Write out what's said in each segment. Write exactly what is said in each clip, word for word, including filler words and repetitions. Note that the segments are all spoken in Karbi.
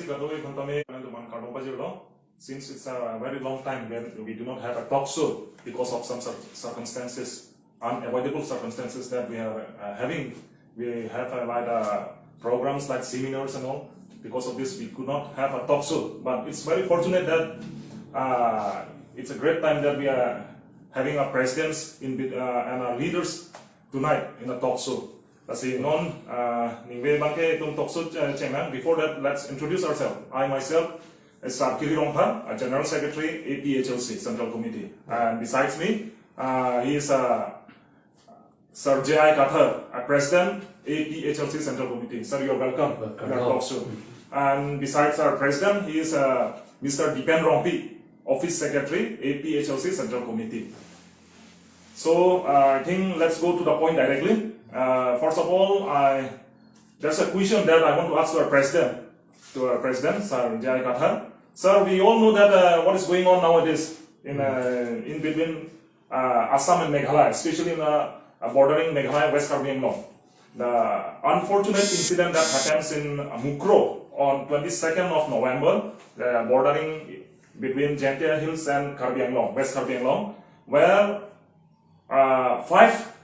Kadokave aphanta me, kardom pajirlo. Since it's a very long time when we do not have a talk show because of some cir- circumstances, unavoidable circumstances that we are uh, having, we have uh, like uh, programs like seminars and all. Because of this, we could not have a talk show. But it's very fortunate that uh, it's a great time that we are having our presidents in, uh, and our leaders tonight in the talk show. Lasi non uh, ningve abangke itum talk show uh, chengnang. Before that, let's introduce ourselves. I myself is Sar Kiri Rongphar, a General Secretary, A P H L C Central Committee. And besides me, uh, he is uh, Sar J I Kathar, a President, A P H L C Central Committee. Sir, you're welcome Welcome. to our talk show. And besides our President, he is uh, Mister Dipen Rongpi, Office Secretary, A P H L C Central Committee. So uh, I think let's go to the point directly. Uh, first of all, I there's a question that I want to ask to our president, to our president, Sir J I Kathar. Sir, we all know that uh, what is going on nowadays in uh, in between uh, Assam and Meghalaya, especially in uh, uh, bordering Meghalaya, West Karbi Anglong. The unfortunate incident that happens in uh, Mukroh on twenty-second of November, uh, bordering between Jaintia Hills and Karbi Anglong, West Karbi Anglong, where uh, five,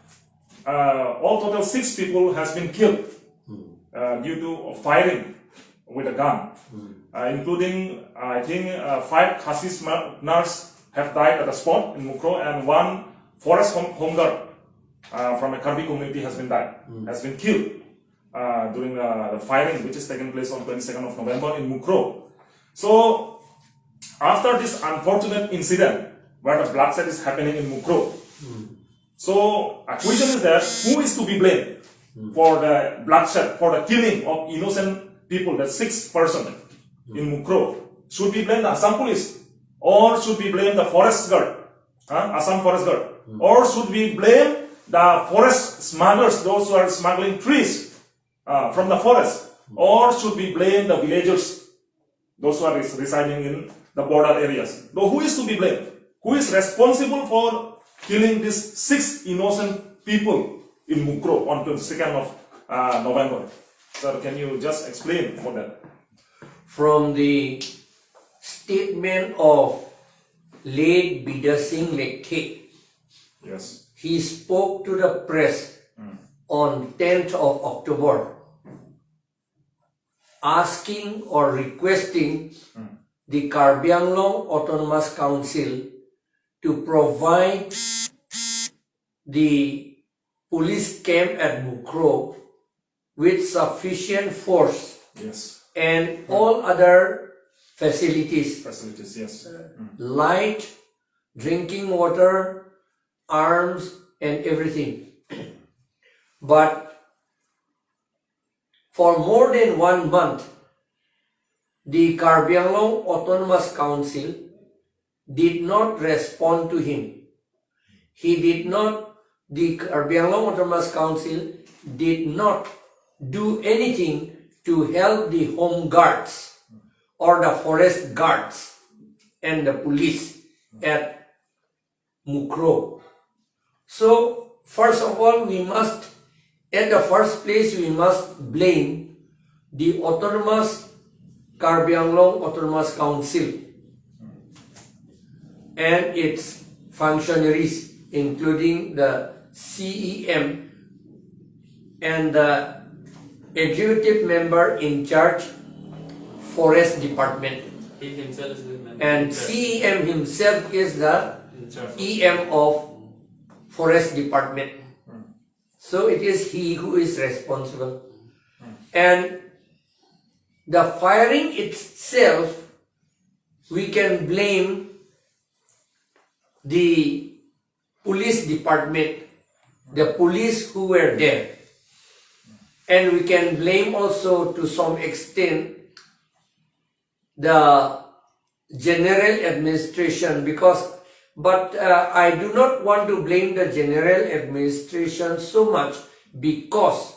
uh, all total six people has been killed uh, due to firing with a gun, uh, including, I think, uh, five Khasi smuggler have died at the spot in Mukroh, and one forest home, home guard uh, from a Karbi community has been died, has been killed uh, during the, the firing which is taken place on twenty-second of November in Mukroh. So, after this unfortunate incident where the bloodshed is happening in Mukroh, so a question is that who is to be blamed for the bloodshed, for the killing of innocent people, the six person in Mukroh? Should we blame the Assam police or should we blame the forest guard, huh? Assam forest guard, or should we blame the forest smugglers, those who are smuggling trees uh, from the forest, or should we blame the villagers, those who are res- residing in the border areas? Though who is to be blamed? Who is responsible for killing these six innocent people in Mukroh on twenty-second of uh, November? Sir, can you just explain about that? From the statement of late Bidya Singh Lekthe, Yes. he spoke to the press on tenth of October asking or requesting the Karbi Anglong Autonomous Council to provide the police camp at Mukroh with sufficient force Yes. and all other facilities, Facilities, yes. light, drinking water, arms, and everything. But for more than one month, the Karbi Anglong Autonomous Council did not respond to him. He did not, the Karbi Anglong Autonomous Council did not do anything to help the home guards or the forest guards and the police at Mukroh. So, first of all, we must, at the first place, we must blame the Autonomous Karbi Anglong Autonomous Council and its functionaries, including the C E M and the executive member in charge, Forest Department. He himself is the member. And in charge. C E M himself is the In charge. E M of Forest Department. So it is he who is responsible. And the firing itself, we can blame the police department, the police who were there. And we can blame also to some extent the general administration, because, but uh, I do not want to blame the general administration so much, because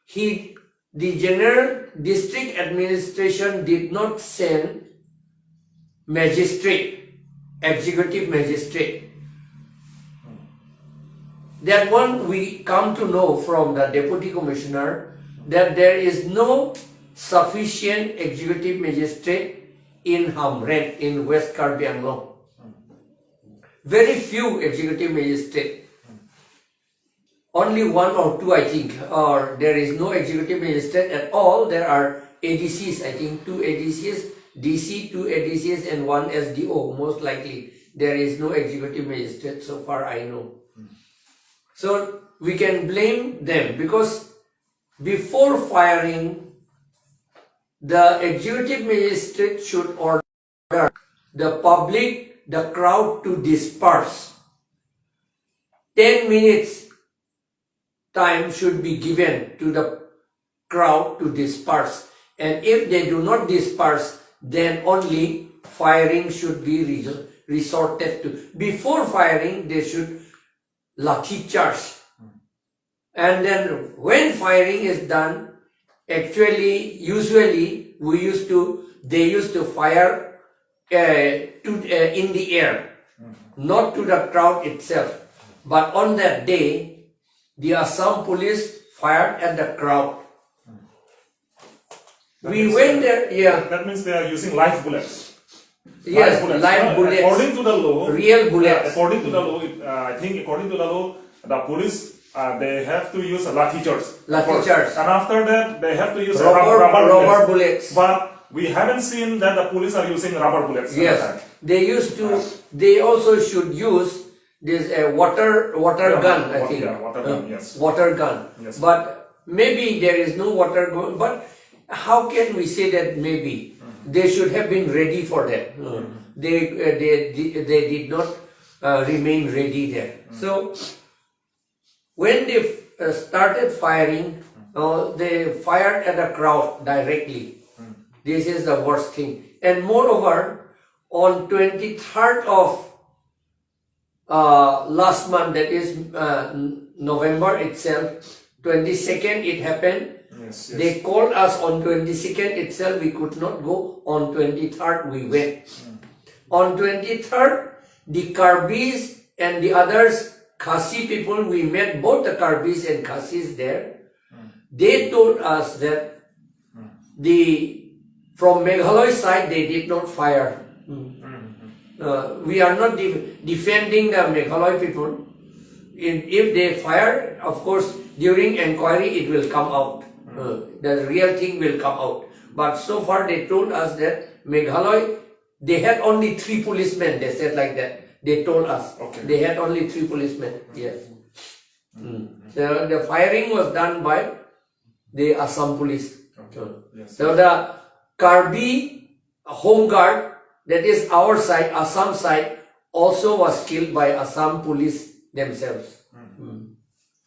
he, the general district administration did not send magistrate, executive magistrate. That one we come to know from the deputy commissioner, that there is no sufficient executive magistrate in Hamren, in West Karbi Anglong. Very few executive magistrate. Only one or two, I think, or there is no executive magistrate at all. There are A D Cs, I think, two A D Cs, D C, two A D Cs, and one S D O, most likely. There is no executive magistrate, so far I know. So we can blame them because before firing, the executive magistrate should order the public, the crowd to disperse. Ten minutes time should be given to the crowd to disperse. And if they do not disperse, then only firing should be resor-, resorted to. Before firing, they should lathi charge. And then when firing is done, actually, usually, we used to, they used to fire uh, to, uh, in the air, not to the crowd itself. But on that day, the Assam police fired at the crowd. We went there, yeah. That means they are using live bullets. Yes, live bullets. According to the law, real bullets. Yeah, according to the law, it, uh, I think according to the law, the police, uh, they have to use a lathi charge. Lathi charge. And after that, they have to use a rubber, rubber bullets. But we haven't seen that the police are using rubber bullets at the time. Yes, they used to, they also should use this, uh, water, water gun, I think. Yeah, water gun, yes. Water gun. Yes. But maybe there is no water gun, but how can we say that maybe? They should have been ready for that. Uh, they, uh, they, they did not, uh, remain ready there. So when they, uh, started firing, uh, they fired at the crowd directly. This is the worst thing. And moreover, on twenty-third of uh, last month, that is, uh, November itself, twenty-second it happened. Yes, yes. They called us on twenty-second itself. We could not go. On twenty-third, we went. On twenty-third, the Karbis and the others, Khasi people, we met both the Karbis and Khasis there. They told us that the, from Meghalaya side, they did not fire. Uh, we are not de-, defending the Meghalaya people. If, if they fire, of course, during inquiry, it will come out. Uh, the real thing will come out. But so far, they told us that Meghalaya, they had only three policemen, they said like that. They told us. Okay. They had only three policemen. Yes. So the firing was done by the Assam police. Okay. Uh, yes. So the Karbi Home Guard, that is our side, Assam side, also was killed by Assam police themselves.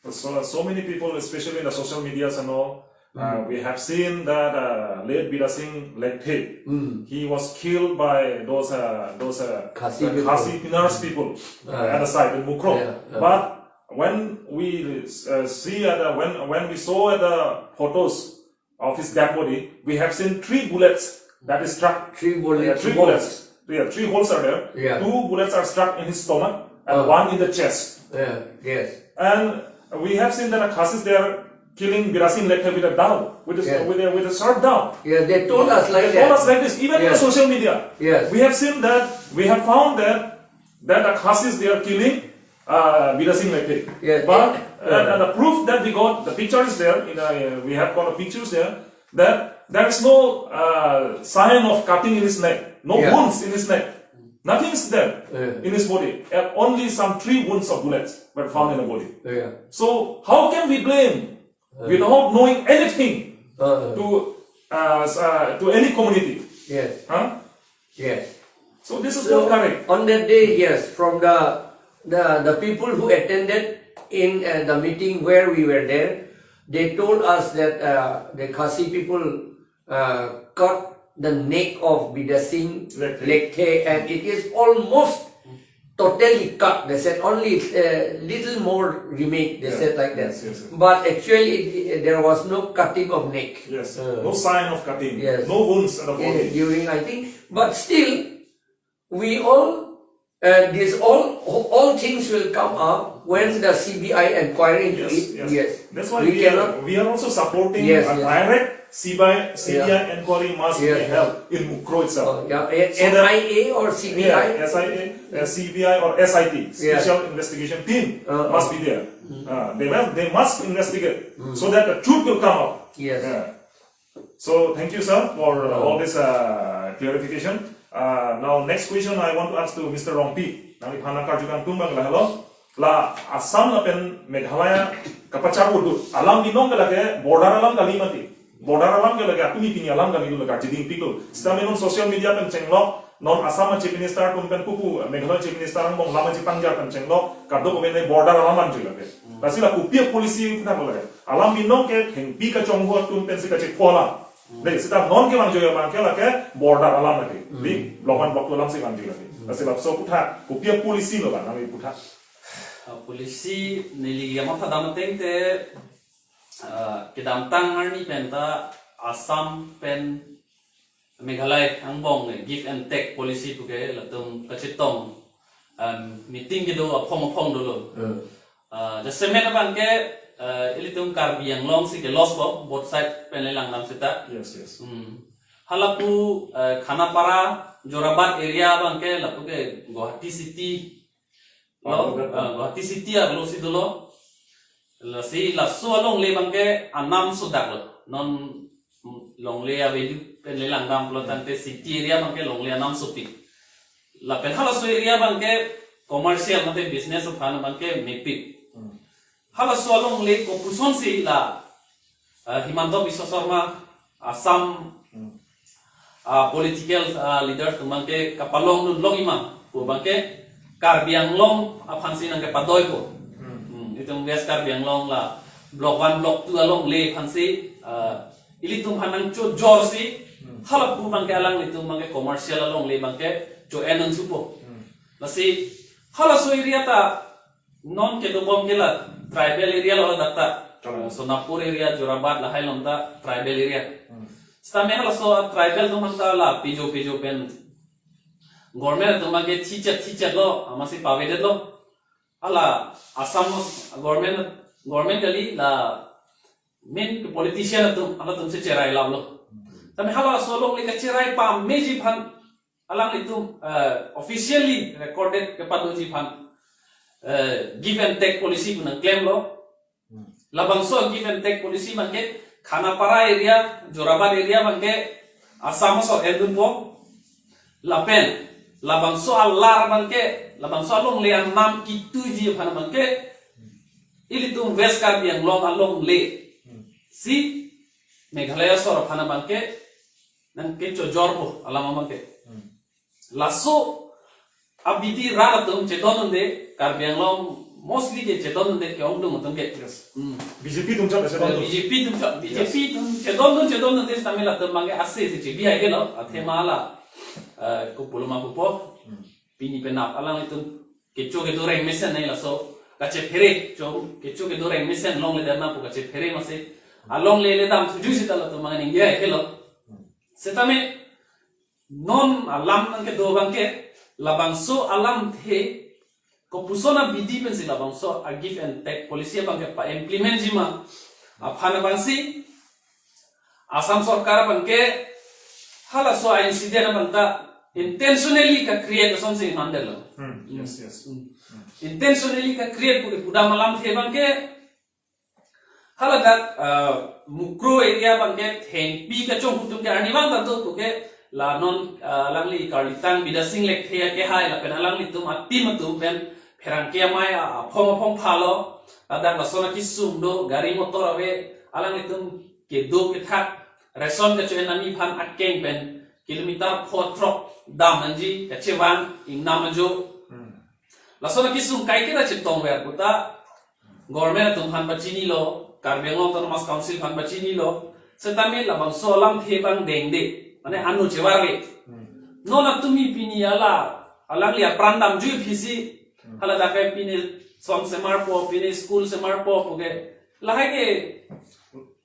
So, so many people, especially in the social medias and all, uh, we have seen that, uh, late Bidya Sing Lekthe, he was killed by those, uh, those, uh, Khasi the people. Khasi Pinars people, uh, at the side in Mukrong. Yeah, yeah. But when we, uh, see at the, when, when we saw at the photos of his dead body, we have seen three bullets that is struck. Three bullets, uh, three holes. Bullets. Yeah, three holes are there. Yeah. Two bullets are struck in his stomach and one in the chest. Yeah, yes. And we have seen that the Khasis, they are killing Bidya Sing Lekthe with a dao, with a, with a, with a sharp dao. Yeah, they told us like that. They told us like this, even in the social media. Yes. We have seen that, we have found that, that the Khasis, they are killing, uh, Bidya Sing Lekthe. Yes. But, uh, and the proof that we got, the picture is there, in, uh, we have got the pictures there, that there is no, uh, sign of cutting in his neck, no wounds in his neck. Nothing is there in his body. Uh, only some three wounds of bullets were found in the body. Yeah. So how can we blame without knowing anything to, uh, s-, uh, to any community? Yes. Huh? Yes. So this is not correct. On that day, yes, from the, the, the people who attended in, uh, the meeting where we were there, they told us that, uh, the Khasi people, uh, cut the neck of Bidya Sing Lekthe, and it is almost totally cut. They said only, uh, little more remain, they said like that. Yes, yes, yes. But actually, it, it, there was no cutting of neck. Yes. Uh, no sign of cutting. Yes. No wounds at the body. Yes, during, I think, but still, we all, uh, this all, all things will come up. When the C B I inquiry into Yes, it, yes. yes. That's why We we, are, cannot. we are also supporting Yes, a yes. direct C B I, C B I Yeah. inquiry must Yes, be yes. held in Mukroh itself. Uh, yeah, a- So that- N I A or C B I? Yeah, S I A, uh, C B I or S I T, Yeah. Special Investigation Team, Uh, must uh. be there. Uh, they must, they must investigate so that the truth will come out. Yes. Yeah. So thank you, sir, for uh, Uh. all this uh, clarification. Uh, now, next question I want to ask to Mister Rongpi. Nangliphan karju kangtung abang lahelo. La Assam lapen Meghalaya kapachar udu. Alam binong ke lake border alam kali mati. Border alam ke lake atumi pini alam kali dulu lake chiding pik dulu. Sitame non social media pen chenglok, non Assam Chief Minister atum pen pupu, Meghalaya Chief Minister angbong lam chepangjar pen chenglok, kadokave border alam anju lake. Lasi la kopi apolicy kita ko lake. Alam binong ke thengpi kachonghu atum pensi kachepho alam. Dei, sita non kevangjo abang ke lake border alam lake. Dei, block one, block two alamsi vangji lake. Lasi laso aphuthak kopi apolicy lo bang, nangli aphuthak. Uh, policy neli yang mathadam ateng te, uh, kedamtang arni pen ta Assam pen Meghalaya angbong le give and take policy puke latum kachetong, um, meeting kedo aphong aphong dolo. Uh, jasemet abang ke, uh, ilitum Karbi Anglong si ke loss po, both side pen le langdam seta. Yes, yes. Hmm. Halapu, uh, Khanapara, Jorabat area abang ke lapu ke Guwahati City lo, Palu, uh, Guwahati City arlo si dolo. Lasi laso alongle abang ke anam sodak lo. Non, mm, longle avenue pen le langdam pulo tangte city area abang ke longle anam sopik. Lapen halaso area abang ke commercial mate business aphan abang ke mepik. Halaso alongle kopuson si la, uh, Himanta Biswa Sarma Assam, uh, political, uh, leaders atum abang ke kapalongdun long ima pu abang ke Karbi Anglong aphansi nang kepadoi po. Hmm, itum West Karbi Anglong la block one, block two alongle aphansi, uh, ilitum aphan nangchojor si halapu abang ke alanglitum abang ke commercial alongle abang ke cho-en unsu po. Lasi halaso area ta non kedobom ke la tribal area lo dak ta. Tribal. Sonapur area, Jorabat lahai along ta tribal area. Sitame halaso tribal atum aphan ta la pijo pijo pen government atum abang ke thichet thichet lo, amatsi pavedet lo. Hala Assam government, government kali la main politician atum, halatum si cherai lam lo. Tame halaso alongle kacherai pameji aphan alanglitum, eh, officially recorded kepadoji aphan, eh, give and take policy pu nangklemlo. Labangso give and take policy abang ke Khanapara area, Jorabat area abang ke Assam aso endun po. Lapen labangso alar abang ke, labangso alongle anam kituji aphan abang ke ilitum West Karbi Anglong alongle si Meghalaya asor aphan abang ke nang kechojor po alam abang ke. Laso abidi rat atum chedondunde, Karbi Anglong mostly ke chedondunde ke-ongdung atum ke. Yes. Hmm. B J P atum chot ase dong. B J P atum chot, B J P atum chedondun chedondunde sitame latum abang ke ase si chebi hai ke lo, athema la, eh, kopuloma pupo. Pini penap alanglitum kecho kedo reng mesen nai laso kachephere, cho kecho kedo reng mesen longle dam na pu kachephere amatsi alongle le dam thuju sita latum abang ningje hai ke lo. Sitame non alam nang kedo abang ke labangso alamthe kopuson abidi pensi labangso a give and take policy abang ke pa-implement ji ma aphan abangsi Assam sorkar abang ke halaso a incident abang ta intentionally ka-create asonsi mandetlo. Hmm, yes, yes. Intentionally ka-create puke pudam alamthe abang ke haladak, uh, Mukroh area abang ke thengpi kachonghu atum ke arnivang ta do puke la non, uh, alangli Karlitang Bidya Sing Lekthe akehai lapen alanglitum a-team atum pen pherangke amei aphong aphong phalo, ladak lason akesung do, gari motor ave, alanglitum kedo kethak ration kacho-en nangji aphan akeng pen kilometer pho throk dam nangji kachevang ingnam ajo. Lason akesung kaiketa chetongver puta government atum aphan pachinilo, Karbi Anglong Autonomous Council aphan pachinilo, setame labangso alamthe abang dengde, mane anu chevarle. Non atumi pini ala, alangli apran damjui aphi si, hala dakai pini song semarpo, pini school semarpo puke, lahai ke,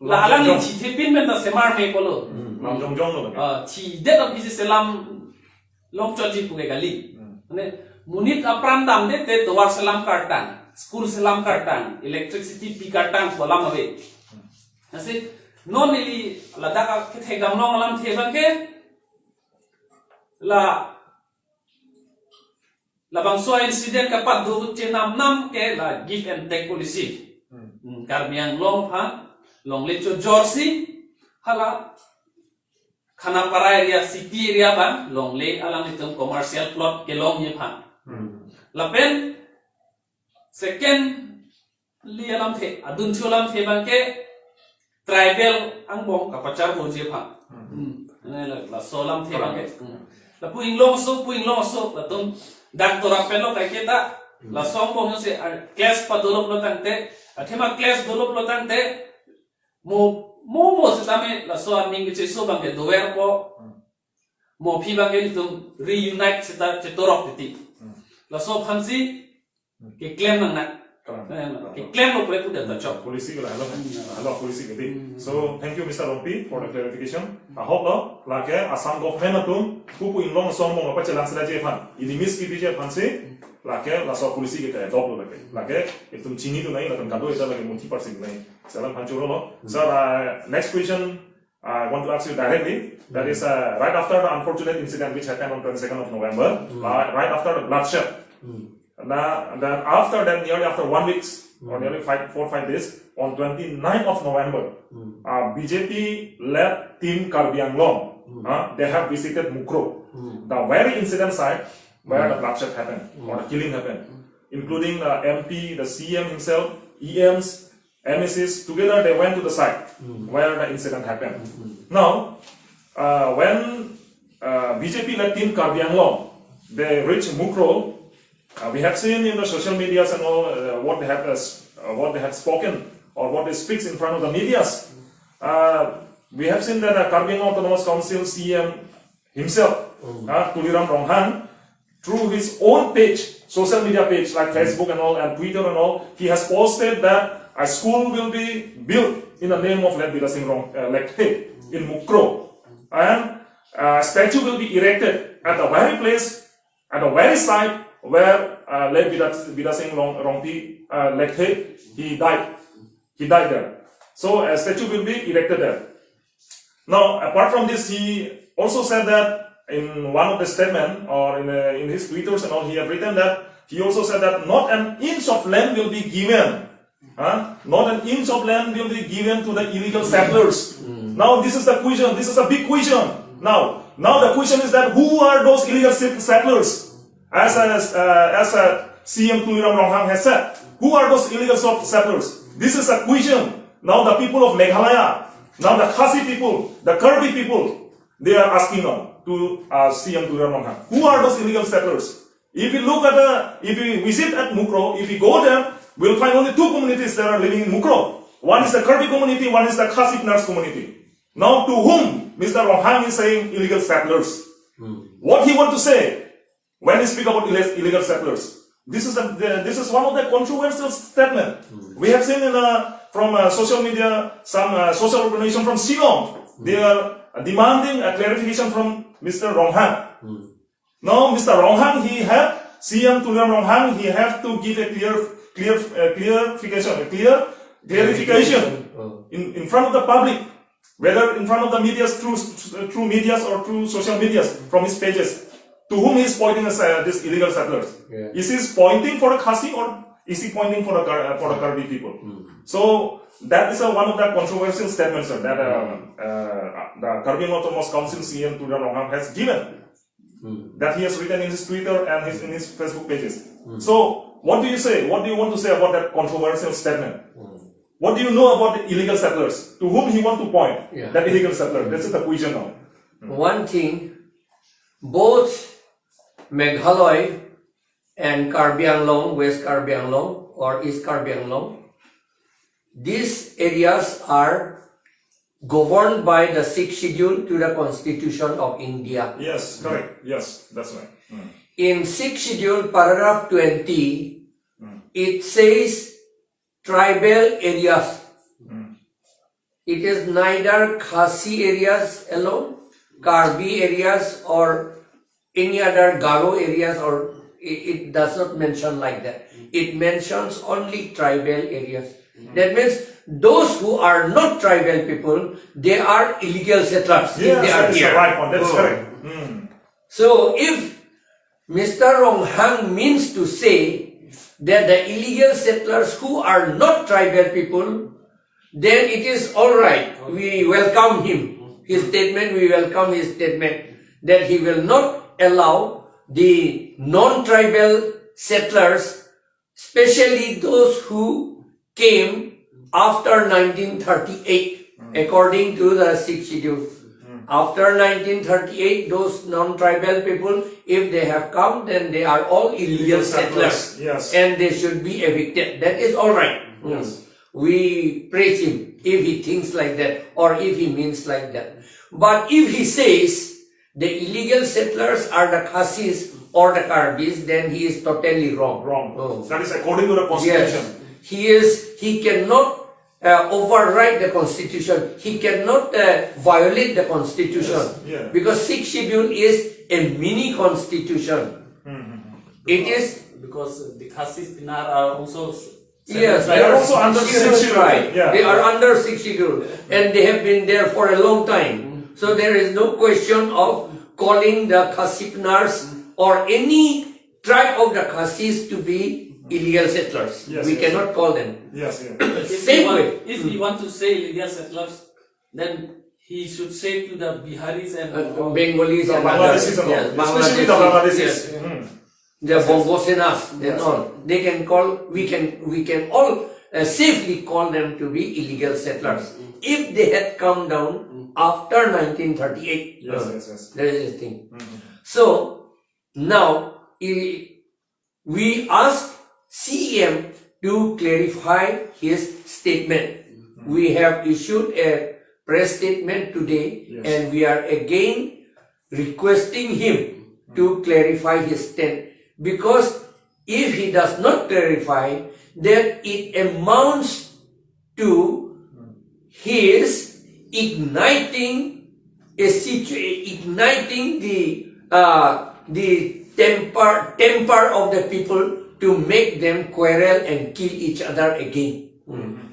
la alangli chithepin pen ta semar me pulo. Lam jongjong lo. Ah, thidet aphi si selam longchotji puke kali. Mane monit apran damde te tovar selam kartang. school selam kartang, electricity pi kartang pu alam ave. Lasi non neli ladak akethek damlong alamthe abangke la labangso incident kapado chenam nam ke la give and take policy. Hmm. Hmm, Karbi Anglong aphan longle chojorsi hala Khanapara area, city area abang longle alanglitum commercial plot kelongji aphan. Hmm. Lapen secondly alamthe, adun chu alamthe abangke tribal angbong kapacharboji aphan. Hmm. Hmm. Ane la, laso alamthe abangke. Hmm. Lapu inglongso, pu inglongso, latum doctor apelo kaiketa, hmm, laso angbong si, ah, clash padoloplo tangte, athema clash doloplo tangte, mo, mo, mo sitame laso aning kecheso abangke doverpo. Hmm. Mo aphi abangke ilitum reunite seta chetorok titi. Hmm. Laso aphansi, hmm, keklem nang na. Kalang. Eh, keklem lo pre pu data chok. Policy ke lahelo. Hmm. Lahelo policy ke di. Hmm. So, thank you, Mister Rongpi, for the clarification. Ahok lo, lake Assam government atum, pu pu inglongso angbong apa chelang sila je aphan. Ini miss kipiji aphansi, lake laso policy ke adopt lo lake. Lake, itum chinidun nangji, latum kado ita lake muthi parsing nangji. Selam hancur lo. Hmm. Sir, uh, next question I want to ask you directly. That is, uh, right after the unfortunate incident which happened on twenty-second of November, Hmm. uh, right after the bloodshed, Hmm. and, uh, and then after that, nearly after one week or Hmm. nearly five, four, five days, on twenty-ninth of November, Hmm. uh, B J P led team Karbi Anglong, Hmm. uh, they have visited Mukroh, Hmm. the very incident site where Hmm. the bloodshed happened Hmm. or the killing happened, Hmm. including the M P, the C M himself, E Ms, M A Cs, together they went to the site Hmm. where the incident happened. Hmm. Now, uh, when, uh, B J P led team Karbi Anglong, they reached Mukroh, uh, we have seen in the social medias and all, uh, what they have, uh, s-, uh, what they have spoken or what they speaks in front of the medias. Uh, we have seen that, uh, Karbi Anglong Autonomous Council C M himself, Hmm. uh, Tuliram Ronghang, through his own page, social media page like Facebook and all and Twitter and all, he has posted that a school will be built in the name of late Bidya Sing Rong, uh, Lekthe in Mukroh. And a statue will be erected at the very place, at the very site where, uh, late Bidya, Bidya Sing Rong, Rongpi, uh, Lekthe, he died. He died there. So a statue will be erected there. Now, apart from this, he also said that in one of the statement or in, uh, in his Twitters and all, he have written that he also said that not an inch of land will be given. Huh? Not an inch of land will be given to the illegal settlers. Mm. Now, this is the question. This is a big question. Now, now the question is that who are those illegal set-, settlers? As a, uh, as a C M Tuliram Ronghang has said, who are those illegal sort-, settlers? This is a question. Now the people of Meghalaya, now the Khasi people, the Karbi people, they are asking now to, uh, C M Tuliram Ronghang, who are those illegal settlers? If we look at the, if we visit at Mukroh, if we go there, we'll find only two communities that are living in Mukroh. One is the Karbi community, one is the Khasi Pnar community. Now to whom Mister Ronghang is saying illegal settlers? Hmm. What he want to say? When he speak about ille-, illegal settlers, this is a, the, this is one of the controversial statement. Hmm. We have seen in, uh, from, uh, social media, some, uh, social organization from Shillong, Hmm. they are, uh, demanding a clarification from Mister Ronghang. Hmm. Now, Mister Ronghang, he have, C M Tuliram Ronghang, he have to give a clear, clear, uh, clarification, a clear clarification Oh. in, in front of the public, whether in front of the medias, through, through medias or through social medias, from his pages, to whom he is pointing as, uh, these illegal settlers. Yeah. Is he pointing for the Khasi or is he pointing for the Kar-, uh, for the Karbi people? Hmm. So that is a, one of the controversial statements, sir, that, um, uh, the Karbi Anglong Autonomous Council C M Tuliram Ronghang has given. Hmm. That he has written in his Twitter and his, in his Facebook pages. Hmm. So what do you say? What do you want to say about that controversial statement? Hmm. What do you know about the illegal settlers? To whom he want to point Yeah. that illegal settler? This is the question now. Hmm. One thing, both Meghalaya and Karbi Anglong, West Karbi Anglong or East Karbi Anglong, these areas are governed by the Sixth Schedule to the Constitution of India. Yes, correct. Yes, that's right. Hmm. In Sixth Schedule, paragraph twenty, Hmm. it says tribal areas. Hmm. It is neither Khasi areas alone, Karbi areas or any other Garo areas, or it, it does not mention like that. it mentions only tribal areas. That means those who are not tribal people, they are illegal settlers if they are here. Right one. That's correct. So if Mister Ronghang means to say that the illegal settlers who are not tribal people, then it is all right. We welcome him, his statement, we welcome his statement that he will not allow the non-tribal settlers, especially those who came after nineteen thirty-eight, according to the Sixth Schedule. After nineteen thirty-eight, those non-tribal people, if they have come, then they are all illegal settlers, and they should be evicted. That is all right. We praise him if he thinks like that or if he means like that. But if he says the illegal settlers are the Khasis or the Karbis, then he is totally wrong. Wrong. Oh. That is according to the constitution. Yes. He is. He cannot uh, override the constitution. He cannot uh, violate the constitution. Yeah. Because Sixth Schedule is a mini constitution. It is Because the Khasis Pinar are also s- Yes, They are also under Sixth Schedule Sixth Schedule. Tribe. Yeah. They are under Sixth Schedule, and they have been there for a long time. So there is no question of calling the Khasi Pnars or any tribe of the Khasis to be illegal settlers. Yes, We yes. cannot call them. Yes, yes. If Same he want, way. If he want to say illegal settlers, then he should say to the Biharis and Uh, all. Bengalis and Bangladeshis others. and all. Yes, Especially the Bangladeshis, Bangladeshis. yes. Hmm. The Bongo Senas and Yes. all. They can call. We can. We can all uh, safely call them to be illegal settlers if they had come down after nineteen thirty-eight. Yes, yes, yes. That is the thing. So now i- we ask C E M to clarify his statement. We have issued a press statement today, Yes. and we are again requesting him to clarify his stand, because if he does not clarify, then it amounts to his igniting a situ- igniting the uh, the temper temper of the people to make them quarrel and kill each other again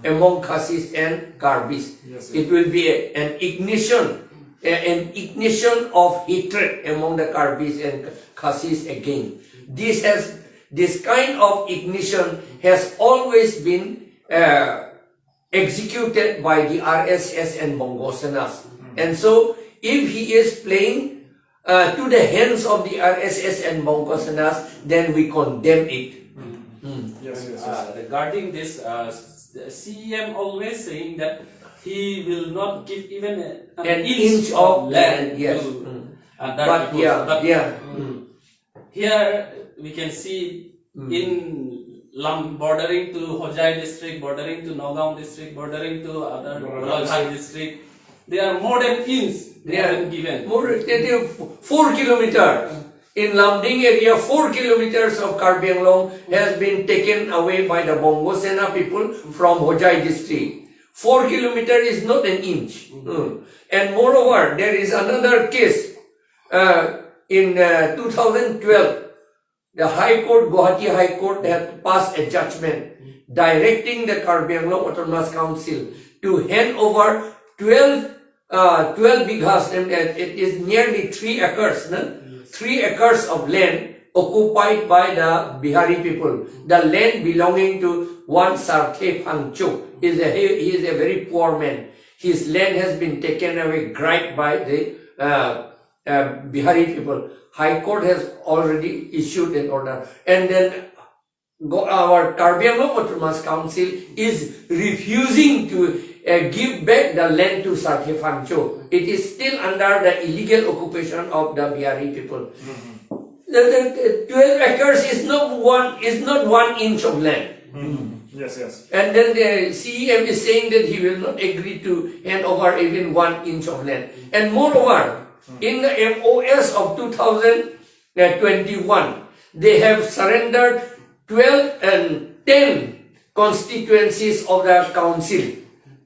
among Khasis and Karbis. Yes, yes. It will be a- an ignition, a- an ignition of hatred among the Karbis and Khasis again. This has this kind of ignition has always been uh, executed by the R S S and Bongo Senas. And so, if he is playing uh, to the hands of the R S S and Bongo Senas, then we condemn it. Yes, yes, yes. Uh, regarding this, uh, s- the C E M always saying that he will not give even a, an, An inch, inch of of land land, yes. to Mm. other But peoples. yeah, But yeah. Mm. Here we can see in Lam bordering to Hojai district, bordering to Nagaon district, bordering to other Golaghat Golaghat district, they are more than inch they Yeah. have been given. More than four kilometers. In Lumding area, four kilometers of Karbi Anglong has been taken away by the Bongo Sena people from Hojai district. Four kilometer is not an inch. Mm. And moreover, there is another case. Uh, in uh, two thousand twelve, the High Court, Guwahati High Court, had passed a judgment directing the Karbi Anglong Autonomous Council to hand over twelve, uh, twelve bighas, and uh, it is nearly three acres, no? Three acres of land occupied by the Bihari people. The land belonging to one Sarthe Phangcho. He is a, he, he is a very poor man. His land has been taken away, grabbed by the uh, uh, Bihari people. High Court has already issued an order. And then go, our Karbi Anglong Autonomous Council is refusing to uh, give back the land to Sarthe Phangcho. It is still under the illegal occupation of the Bihari people. The, the, the twelve acres is not one is not one inch of land. Yes, yes. And then the C E M is saying that he will not agree to hand over even one inch of land. And moreover, in the M O S of two thousand twenty-one, they have surrendered twelve and ten constituencies of the council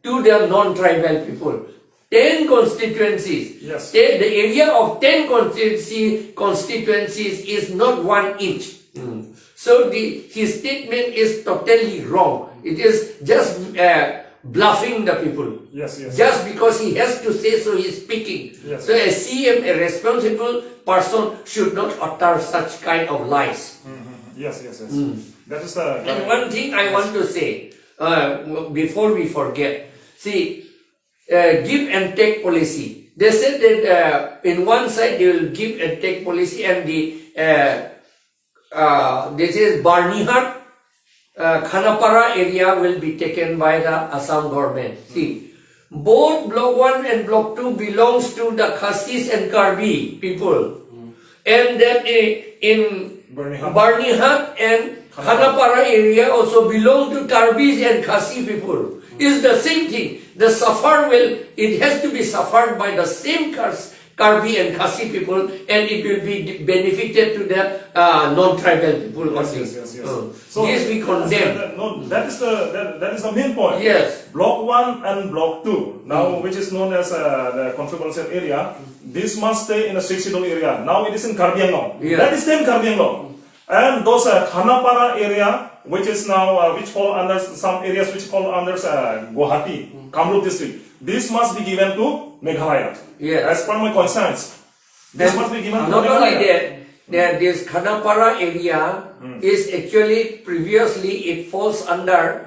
to the non-tribal people. Ten constituencies. Yes. Ten- the area of ten constituency, constituencies is not one inch. Mm. So the, his statement is totally wrong. It is just uh, bluffing the people. Yes, yes. Just because he has to say so, he's speaking. Yes. So a C M, a responsible person, should not utter such kind of lies. Yes, yes, yes. That is the. And one thing I want to say uh, w- before we forget, see, uh, give and take policy. They said that uh, in one side they will give and take policy, and the uh, uh, this is Barnihat, uh, Khanapara area will be taken by the Assam government. See, both Block one and Block two belongs to the Khasis and Karbi people. And that i- in Barnihat. Barnihat and Khanapara area also belong to Karbis and Khasi people. It's the same thing. The suffer will, it has to be suffered by the same Kars, Karbi and Khasi people, and it will be benefited to the uh, non-tribal people Yes, only. yes, yes, yes. Uh, So this we that's condemn. the- no, that is the that, that is the main point. Yes. Block one and block two, now which is known as uh, the controversial area, this must stay in a sixth schedule area. Now it is in Karbi Anglong. Yeah. That is then Karbi Anglong. And those uh, Khanapara area, which is now uh, which fall under some areas which fall under uh, Guwahati, Kamrup district. This must be given to Meghalaya. Yes. As per my conscience, this Then must be given to not only Meghalaya. that, that this Khanapara area is actually previously it falls under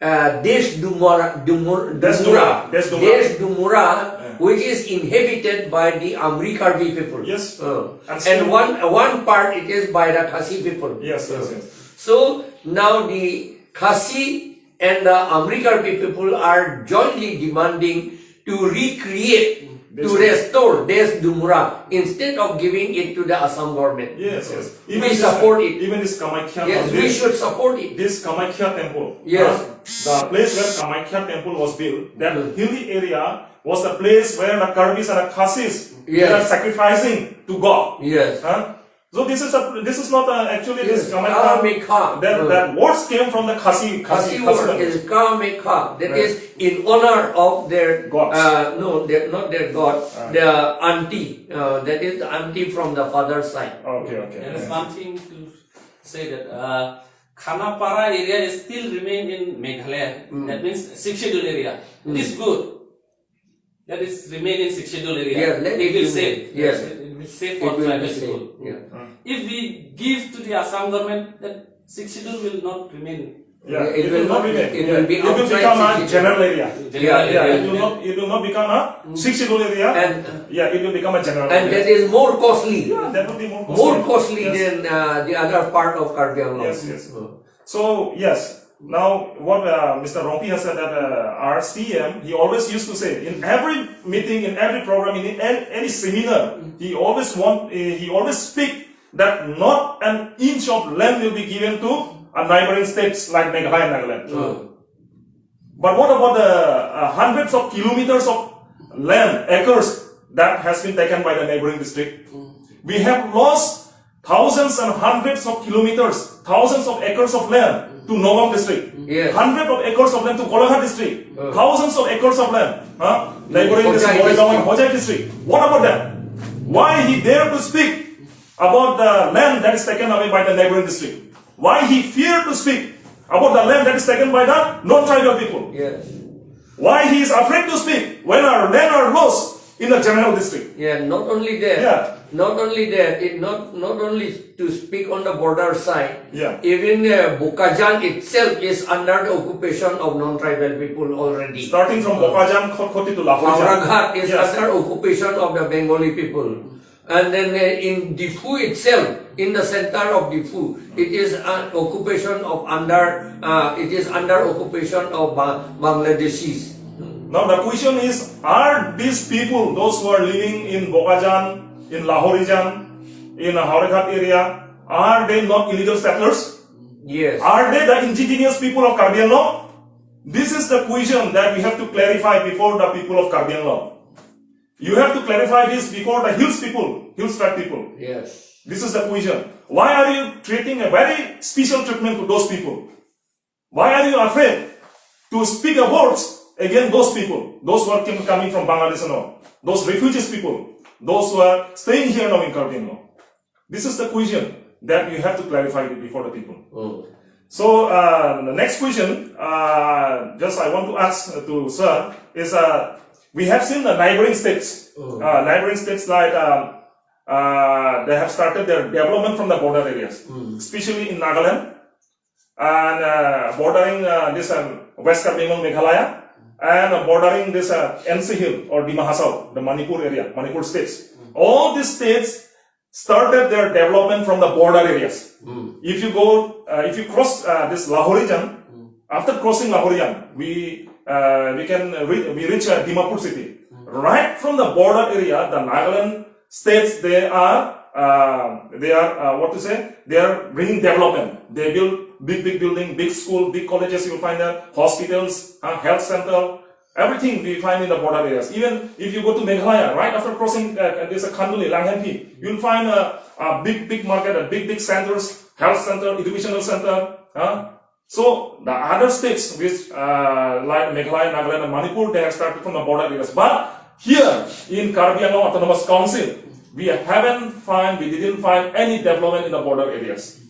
uh, Desh Dumura, Dumur, Desh Dumura, Dumura, Desh Dumura. Desh Dumura, Yeah. which is inhabited by the Amri Karbi people. Yes. Uh, And and still- one one part it is by the Khasi people. Yes, yes, yes. So now the Khasi and the Amri Karbi people are jointly demanding to recreate, to Desh- restore Desh Dumura instead of giving it to the Assam government. Yes, yes. We support it. Even this Kamakhya Yes, Mandir, we should support it. this Kamakhya temple, Yes. huh? The place where Kamakhya temple was built, that Mm. hilly area was the place where the Karbis and the Khasis Yes. were sacrificing to God. Yes. Huh? So this is a this is not uh, actually this Yes, Kamakhya. Kamakhya. That, Mm. that words came from the Khasi Khasi Khasi word language. Is Kamakhya. That Right. is in honor of their Gods. Uh, no, they're not their god. Ah. The auntie. Uh, that is the auntie from the father's side. Okay, okay. There is one thing to say that uh, Khanapara area is still remain in Meghalaya. Mm. That means sixth schedule area. Mm. It is good. That is remain in sixth schedule area. Yeah, let It it will remain. Save. Yes. It will save It for will be tribal saved. people. Yeah. If we give to the Assam government, then sixth schedule will not remain. Yeah, It will not be- it Yeah. will be It will outside become a city. General area. General Yeah, Yeah, area. it will not it will not become a sixth schedule area. And Yeah, it will become a general and area. that is more costly. Yeah, that will be more costly. More costly Yes. Than uh, the other part of Karbi Anglong. Yes, yes. So yes, now what uh, Mister Rongpi has said that uh, our C M, he always used to say in every meeting, in every program, in any, any seminar, he always want uh, he always speak that not an inch of land will be given to a neighboring states like Meghalaya and Nagaland. Mm. But what about the uh, hundreds of kilometers of land, acres that has been taken by the neighboring district? We have lost thousands and hundreds of kilometers, thousands of acres of land to Nagaon district, Yes. hundreds of acres of land to Golaghat district, Oh. thousands of acres of land, huh? Neighboring Hojai district, Morigaon and district. Hojai district. What about them? Why he dare to speak about the land that is taken away by the neighboring district? Why he fear to speak about the land that is taken by the non-tribal people? Yes. Why he is afraid to speak when our land are lost in the general district? Yeah, not only that, Yeah. not only that, it not not only to speak on the border side, Yeah. even uh, Bokajan itself is under the occupation of non-tribal people already. Starting from Bokajan, Khatkhati to Lahorijan. Howraghat is Yes. under occupation of the Bengali people. And then uh, in Diphu itself, in the center of Diphu, it is an occupation of under, uh, it is under occupation of Ba- Bangladeshis. Now the question is, are these people, those who are living in Bokajan, in Lahorijan, in Howraghat area, are they not illegal settlers? Yes. Are they the indigenous people of Karbi Anglong? This is the question that we have to clarify before the people of Karbi Anglong. You have to clarify this before the hills people, hills tribe people. Yes. This is the question. Why are you creating a very special treatment to those people? Why are you afraid to speak a words against those people, those who are kim- coming from Bangladesh and all, those refugees people, those who are staying here now in Karbi Anglong? This is the question. That you have to clarify it before the people. So uh, the next question, uh, just I want to ask to sir is, uh, we have seen the neighboring states, uh, neighboring states like um, uh, they have started their development from the border areas, especially in Nagaland and uh, bordering uh, this um, West Karbi Anglong, Meghalaya, and uh, bordering this uh, N C Hill or Dima Hasao, the Manipur area, Manipur states. All these states started their development from the border areas. If you go, uh, if you cross uh, this Lahorijan, after crossing Lahorijan, we uh, we can re- we reach uh, Dimapur city. Right from the border area, the Nagaland states, they are uh, they are uh, what to say? They are bringing development. They build big big building, big school, big colleges. You will find there hospitals, uh, health center, everything we find in the border areas. Even if you go to Meghalaya, right after crossing uh, this uh, Khanduli, Langhenpi, you'll find a, a big, big market, a big, big centers, health center, educational center. Huh? So the other states, which uh, like Meghalaya, Nagaland, and Manipur, they have started from the border areas. But here in Karbi Anglong Autonomous Council, we haven't find, we didn't find any development in the border areas.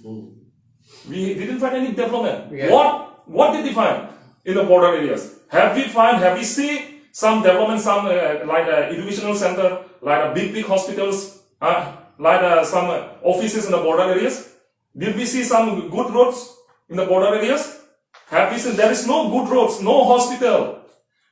We didn't find any development. What what did we find in the border areas? Have we find? Have we see some development, some uh, like uh, educational center, like a big big hospitals, uh, like uh, some uh, offices in the border areas? Did we see some good roads in the border areas? Have we seen? There is no good roads, no hospital,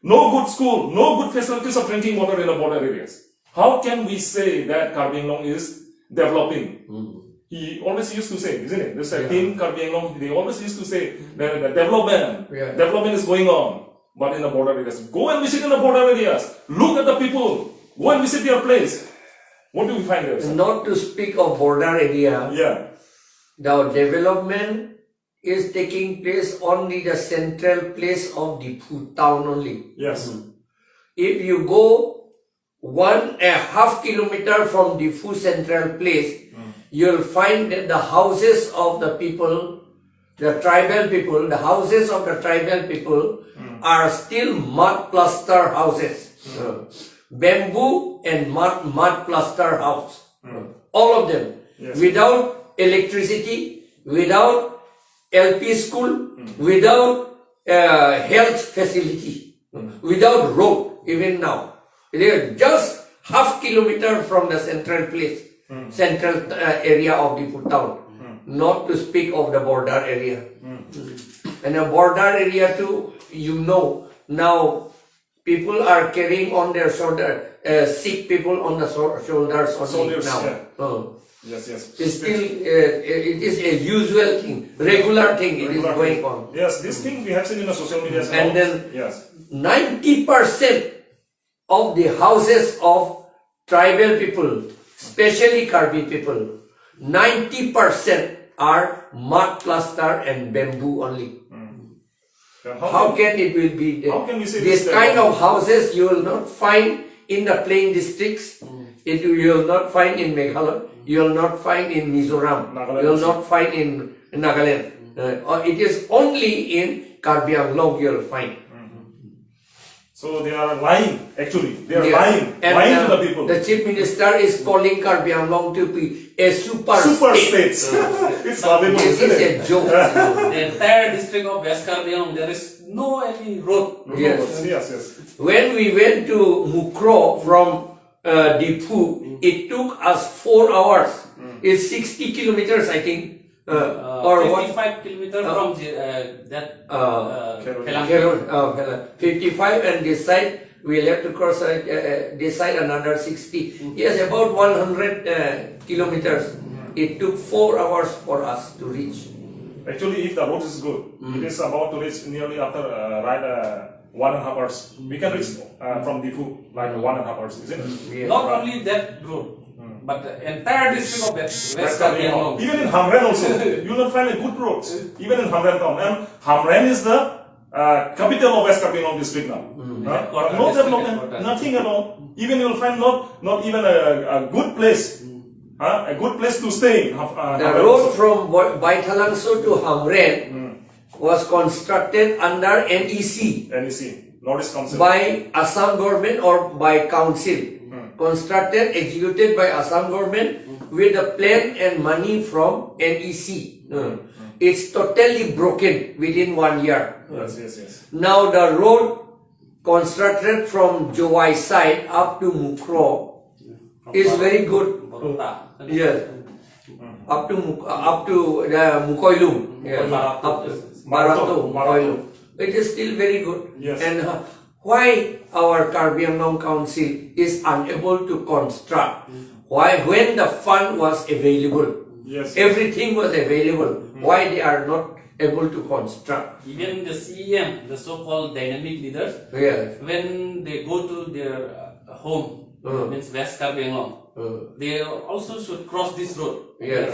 no good school, no good facilities of drinking water in the border areas. How can we say that Karbi Anglong is developing? He always used to say, isn't it? This uh, team Karbi Anglong, they always used to say that the development, development is going on. But in the border areas, go and visit in the border areas. Look at the people. Go and visit their place. What do we find there, sir? Not to speak of border area, yeah, the development is taking place only the central place of Diphu town only. Yes. If you go one a half kilometer from Diphu central place, you'll find that the houses of the people, the tribal people, the houses of the tribal people are still mud plaster houses. Bamboo and mud, mud plaster house. All of them. Yes. Without electricity, without L P school, without uh, health facility, without road, even now. They are just half kilometer from the central place, central uh, area of Diphu town, not to speak of the border area. And the border area too, you know, now people are carrying on their shoulder, uh, sick people on the shou- shoulders only. Shoulders, now. Yeah. Yes, yes. It's still, uh, it is a usual thing, regular thing. It is going on. Yes, this thing we have seen in the social media. And then yes, ninety percent of the houses of tribal people, especially Karbi people, ninety percent are mud plaster and bamboo only. How can it will be? How can we say this kind of houses you will not find in the plain districts. It you will not find in Meghalaya. You will not find in Mizoram. Nagaland. You will not find in Nagaland. Uh, or it is only in Karbi Anglong you will find. So they are lying, actually. They are lying, and, lying uh, to the people. The chief minister is calling Karbi Anglong to be a super, super state. It's laughable, this is a joke. The entire district of West Karbi Anglong, there is no any road. Yes, yes, yes. When we went to Mukroh from uh, Diphu, it took us four hours. It's sixty kilometers, I think. Uh, uh, or what? Fifty-five kilometers uh, from the, uh, that uh, uh, Kheroni. Kheroni, uh, fifty-five, and this side we will have to cross uh, uh, this side another sixty. Yes, about one hundred uh, kilometers. It took four hours for us to reach. Actually, if the road is good, it is about to reach nearly after uh, right uh, one and a half hours. We can reach uh, from Diphu like one and a half hours, isn't it? Not only that road, but the entire district of West Karbi Anglong. Even in Hamren also, you will not find a good roads. Even in Hamren town, and Hamren is the uh, capital of West Karbi Anglong district now. No development, nothing at all. Even you will find not not even a, a good place, huh? A good place to stay. Uh, the road from Baithalangso to Hamren was constructed under N E C. N E C, North East Council. By Assam government or by council. Constructed, executed by Assam government with the plan and money from N E C. Uh, it's totally broken within one year. Uh, Yes, yes, yes. Now the road constructed from Jowai side up to Mukroh is very good. Borota. Yes. Up to Muk- uh, up to the Mukoilum. Yes. Barato. Up to Barato, Mukoilum. It is still very good. Yes. And uh, why our Karbi Anglong Council is unable to construct? Why, when the fund was available, Yes. everything was available, why they are not able to construct? Even the C E M, the so-called dynamic leaders, Yes. when they go to their uh, home, Mm. means West Karbi Anglong, Uh, they also should cross this road. yes.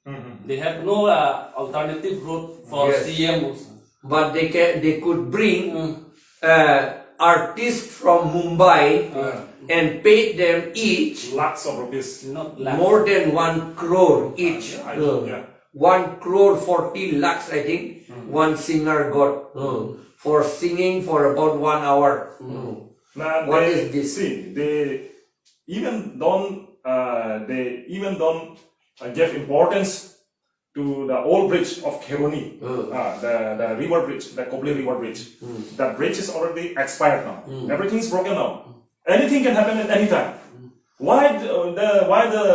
Mhm. They have no uh, alternative road for Yes. C E M also. But they can they could bring Mm. uh, artists from Mumbai Uh, and pay them each Lakhs of rupees. not lakhs. More than one crore each. Yeah, I- Uh, yeah. One crore forty lakhs, I think, one singer got uh, for singing for about one hour. Uh, Now, What they, is this? See, they even don't uh, they even don't uh, give importance to the old bridge of Kheroni, Mm. uh, the, the river bridge, the Kopili River Bridge. That bridge is already expired now. Everything's broken now. Anything can happen at any time. Why the, the why the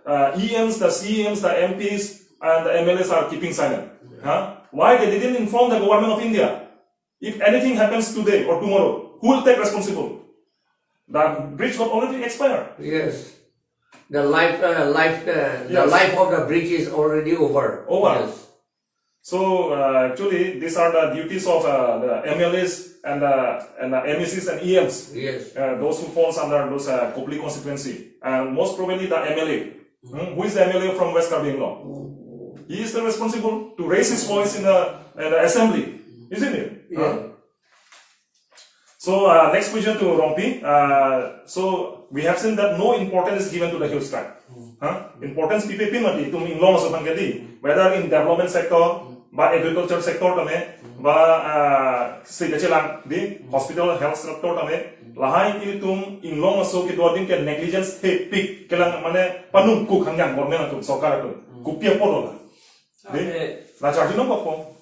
uh, E Ms, the C Ms, the M Ps, and the M L As are keeping silent? Huh? Why they didn't inform the government of India? If anything happens today or tomorrow, who will take responsible? The bridge got already expired. Yes. The life, uh, life, uh, the Yes. life of the bridge is already over. Over. Yes. So uh, actually, these are the duties of uh, the M L As and the and the M A Cs and E Ms. Yes. Uh, those who falls under those uh, Kopili constituency, and most probably the M L A. Hmm? Who is the M L A from West Karbi Anglong? He is the responsible to raise his voice in the, in the assembly, isn't it? Yeah. Huh? So uh, next question to Rongpi. Uh, so we have seen that no importance is given to the hills tribe. Huh? Importance pipe pi mati itum inglong aso aphan ke dei. Whether in development sector, ba agriculture sector tame, ba uh, si kachelang dei hospital health sector tame, lahai itum inglong aso kedo adim ke negligence thepik kelang mane panung kuk hangyang government atum sorkar atum. Kopi apot lo la. Dei, Ate, la charge no papo.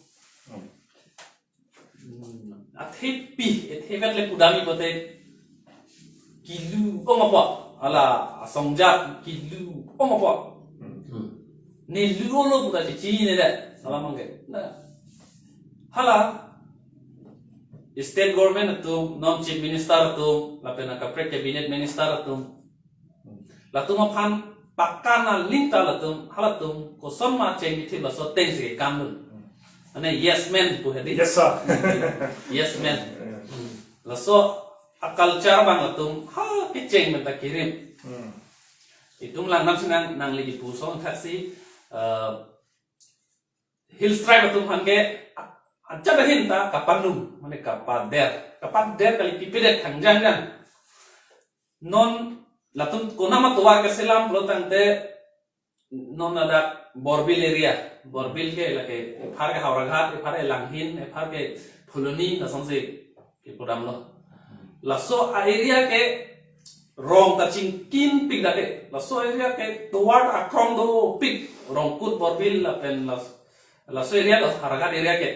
hmm, athepi, athevet le kudami pote kilu ong apot, hala asongjat kilu ong apot. Neli olo puta chichi ne de, salam angke. Na, hala state government atum, non chief minister atum, lapen akaprek cabinet minister atum, latum aphan pakka na lingta latum, halatum koson ma cheng kithi laso ateng si kam dun. Ane yes man pu hedi. Yes, sir. Yes man. Laso a culture abang latum ha kecheng menta kirim. Hmm. Itum lang nam sinang nangli kipu song thaksi uh, hills tribe atum aphan ke a- ajat ahin ta kapanung, mane kapader. Kapader kali pipedet hangjang jang. Non latum konam atovar keselam pulo tangte non ladak Borbil area, Borbil ke lake ephar ke Howraghat, ephar ke Langhin, ephar ke Phuloni, lasonsi kepudam lo. Laso a area ke rong ta chingkin pik dak ke. Laso area ke tovar akrong dopik, Rongkut, Borbil lapen las laso area lo Howraghat area ke.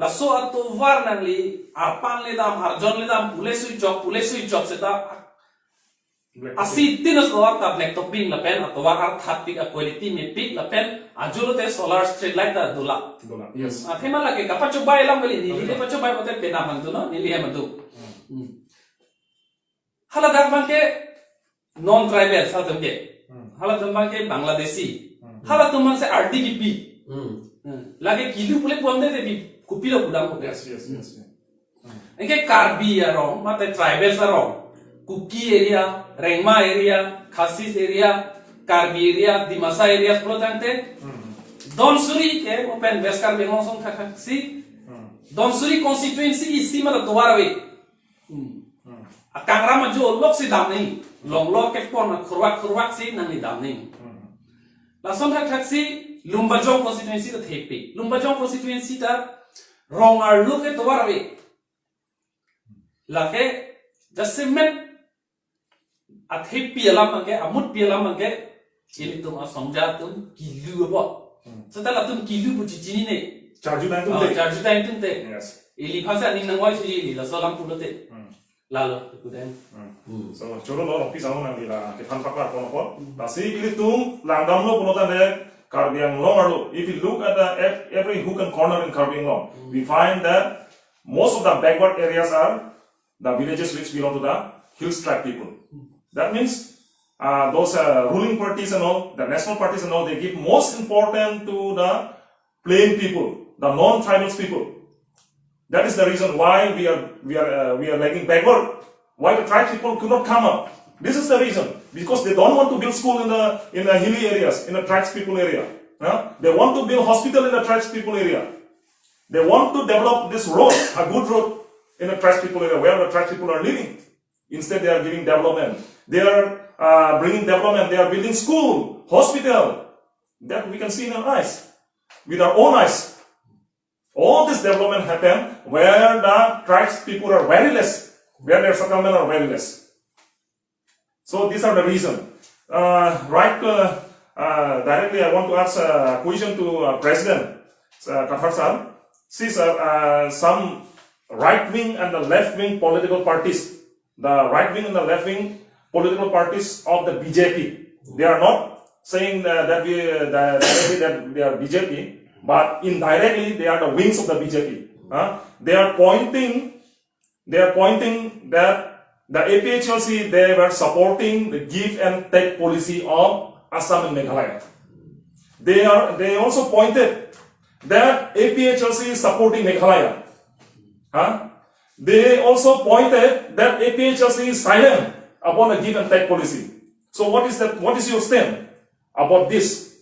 Laso atovar nangli arpan ledam, arjon ledam, pule sui chok, pule sui chok seta Black asi tinus tovar ta black topping lapen atovar arthat pik, a quality mepik lapen ajo lote solar street light ta dula. Dola. Yes. Athema lake kapachobai alam kali, neli le pachobai pote penap mantu no, neli he mantu. Hmm. Hala dak abang ke non tribal halatum ke. Hmm. Halatum abang ke Bangladeshi. Hmm. Halatum abang si ardi kipi. Hmm. Hmm. Lake kilu pule puam de te bi kopi lo pudam ko. Yes, yes, yes. yes. Anke Karbi arong, mate tribals arong. Kuki area, Rengma area, Khasis area, Karbi area, Dimasa area pulo tangte. Hmm. Donsuri ke mo pen West Karbi Anglong song thakthak si. Hmm. Donsuri constituency isi mata tovar ave. Hmm. Hmm. Akangram ajo lok si dam nangji. Longlor kepon akhurwak khurwak si nangli dam nangji. Hmm. Lason thakthak si Lumbajong constituency ta thepi. Lumbajong constituency ta rong arlo ke tovar ave. Lake jasemet athepi alam abang ke, amutpi alam abang ke, Ilitum asongja atum kilu apot. Hmm. Seta latum kilu pu chichinine. Charju tang atum Oh, te. Charju tang atum te. Yes. Ili aphansi aning nangvai suji ili laso alam pulote. Hmm. Lalo, kudeng. Hmm. Hmm. So, choro lo, Rongpi sang nangli la, kethan paklar pon apot. Hmm. Lasi ilitum langdamlo pulote ne, Karbi Anglong arlo. If you look at the ev-, every hook and corner in Karbi Anglong, Hmm. we find that most of the backward areas are the villages which belong to the hills tribe people. Hmm. That means, uh, those, uh, ruling parties and all, the national parties and all, they give most important to the plain people, the non-tribals people. That is the reason why we are, we are, uh, we are lagging backward. Why the tribes people could not come up? This is the reason. Because they don't want to build school in the, in the hilly areas, in the tribes people area. Huh? They want to build hospital in the tribes people area. They want to develop this road, a good road, in the tribes people area, where the tribes people are living. Instead, they are giving development. They are, uh, bringing development. They are building school, hospital. That we can see in our eyes, with our own eyes. All this development happen where the tribes people are very less, where their settlement are very less. So these are the reason. Uh, right, uh, uh, directly, I want to ask a question to, uh, President, uh, Kathar sir. See, sir, uh, some right wing and the left wing political parties, the right wing and the left wing political parties of the B J P, they are not saying that, that we, that, directly that they are B J P, but indirectly they are the wings of the B J P. Huh? They are pointing, they are pointing that the A P H L C, they were supporting the give and take policy of Assam and Meghalaya. They are, they also pointed that A P H L C is supporting Meghalaya. Huh? They also pointed that A P H L C is silent upon the give and take policy. So what is that? What is your stand about this?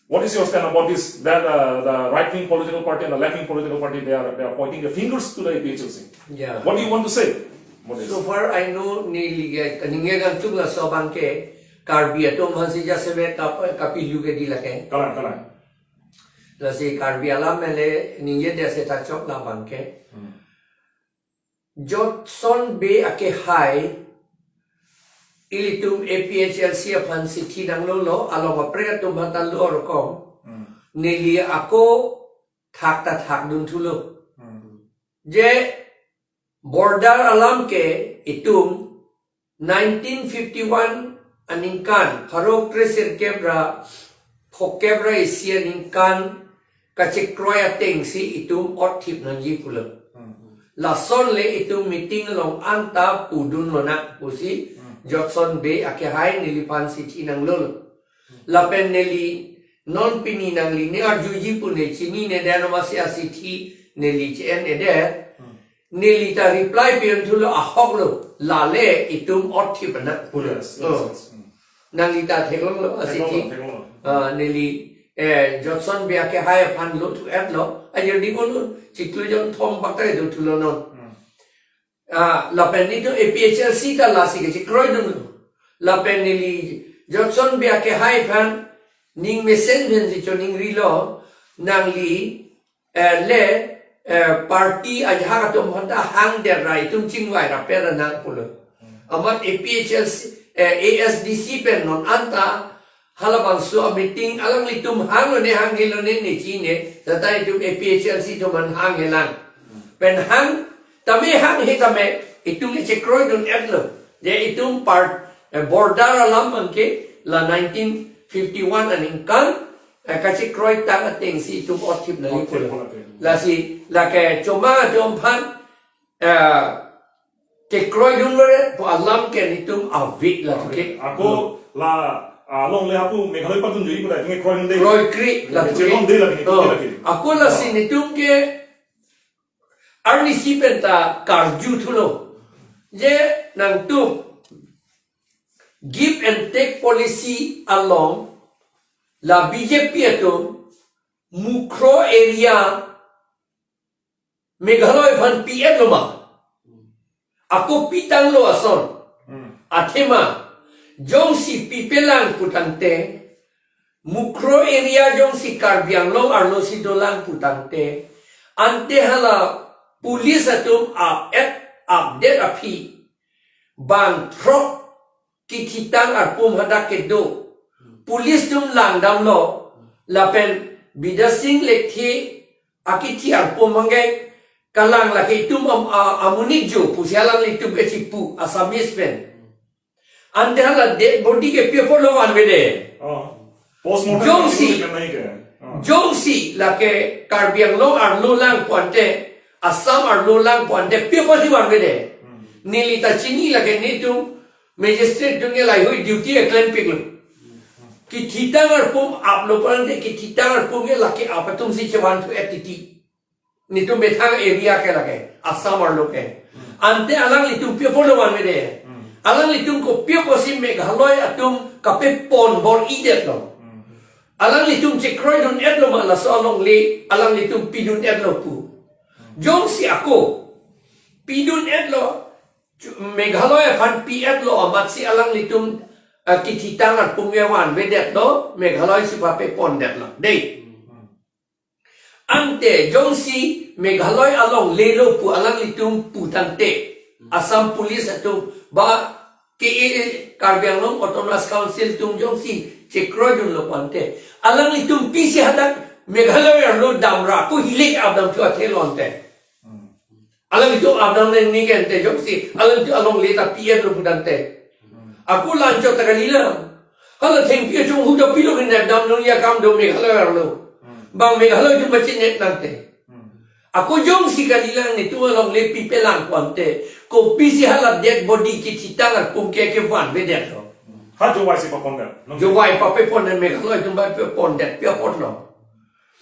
What is your stand about this? That, uh, the right-wing political party and the left-wing political party, they are, they are pointing the fingers to the A P H L C. Yeah. What do you want to say about this? So far I know, neli ke, ningje kangtung laso abang ke, Karbi atum aphansi jasemet kap-, kapilu ke di lake. Kalang, kalang. Lasi Karbi alam mele ningjedet seta chok labang ke. Hmm. Jotson Bey akehai, ilitum A P H L C aphan sithi nanglolo, along kaprek atum aphan ta lo rokom. Hmm. Neli ako thak ta thakdun thulo. Hmm. Je border alam ke itum nineteen fifty-one aningkan, pharo kresirkep ra phokep ra isi aningkan kachekroi atengsi itum otthip nangji pulo. Hmm. Lason le itum meeting along anta pudun lonang pusi Hmm. Jotson Bey akehai neliphan sithi nanglolo. Lapen neli non pini nangli ne arjuji pu ne chinine, dan masi asithi neli che-en-edet. Hmm. Neli ta reply pen thulo, ahok lo, lale itum otthip nang pulo. Yes, yes, Oh. yes. Hmm. Nangli ta theklonglo asithi. Theklonglo, theklonglo. Ah, neli, eh, Jotson Bey akehai aphan lo thu-etlo. Ajir di unu, chiklo jon thom pakta do thulo non. Hmm. Ah, lapen nelitum A P H L C ta lasi kechekroidunlo. Lapen neli Jotson Bey akehai aphan ning mesen pensi choningrilo, nangli, eh, le, eh, party ajahak atum aphan ta hangdet ra itum chingvai ra pera nang pulo. Amat A P H L C, eh, A S D C pen non anta halabangso a-meeting alanglitum hanglo ne hanghe lo ne ne chine, tata itum A P H L C atum aphan hanghe lang. Pen hang, tame hanghe tame, itum le chekroidun-etlo. Je itum part, eh, border alam abangke la nineteen fifty-one aningkan, eh, kachekroi tang atengsi itum otthip nangji pulo. Otthip nangji pulo. Lasi, lake chomang atum aphan, eh, kekroidun vare pu alam ke nelitum ave latum ke. Ako la, ah, longle hapu Meghalaya padun jui pu la, itum kroidunde. Kroikri latum ke. Chelongde lake, Oh. lake. Ako lasi Oh. nelitum ke arnisi pen ta karju thulo. Je nangtum give and take policy along la B J P atum Mukroh area Meghalaya aphan pi-etlo ma? Ako pitanglo ason. Hmm. Athema, jongsi pipelang putangte, Mukroh area jongsi Karbi Anglong arlosi dolang putangte, ante hala police atum ap-et update aphi, bang throk kithitang arpum hadak kedo. police atum langdamlo, lapen Bidya Singh Lekthe akithi arpum mangge kalang lake itum am-, a-, amonit jo pusi alanglitum ke chipu Assamese pen. Ante hala dead body ke pi apotlo vanvedet. Oh. Postmortem jongsi, nanglitum ke. Oh. Jongsi lake Karbi Anglong arlo lang pu ante, Assam arlo lang pu ante pi apotsi vanvedet. Hmm. Neli ta chini lake netum magistrate atum ke laheihui duty keklempiklo. Kithitang arpum aplo pu ante kithitang arpum ke lake ap atumsi chevan thu F T T. Netum methang area ke lake, Assam arlo ke. Ante alanglitum pi apotlo vanvedet. Hmm. Alanglitum kopi apotsi Meghalaya atum kapepon bor-idetlo. Hmm. Alanglitum chekroidun-etlo ma laso alongle, alanglitum pidun-etlo pu. Jongsi ako, pidun-etlo, chu-, Meghalaya aphan pi-etlo amatsi alanglitum, ah, kithitang arpum ke vanvedetlo, Meghalaya si papepondetlo. Dei. Hmm. Ante jongsi Meghalaya alonglelo pu alanglitum pu tangte, Assam Police atum ba K A, Karbi Anglong Autonomous Council atum jongsi chekroidunlo pu ante, alanglitum pisi hadak Meghalaya arlo damra ko hilek abdam thu athe lo ante. Hmm. Alanglitum abdam nangji ke ante jongsi alanglitum alongle ta pi-etlo pu tangte. Hmm. Ako la anchot ta kalilang. Hala thengpi achung hu ta pilo ke nepdam nangji akam do Meghalaya arlo. Hmm. Bang Meghalaya atum pachinep nangte. Hmm. Ako jongsi kalilang netum alongle pipelang pu ante, kopisi hala dead body kithitang arpum ke kevanvedetlo. Hmm. Ha jovai si papondet. Jovai papepon Meghalaya atum papepondet pi apotlo.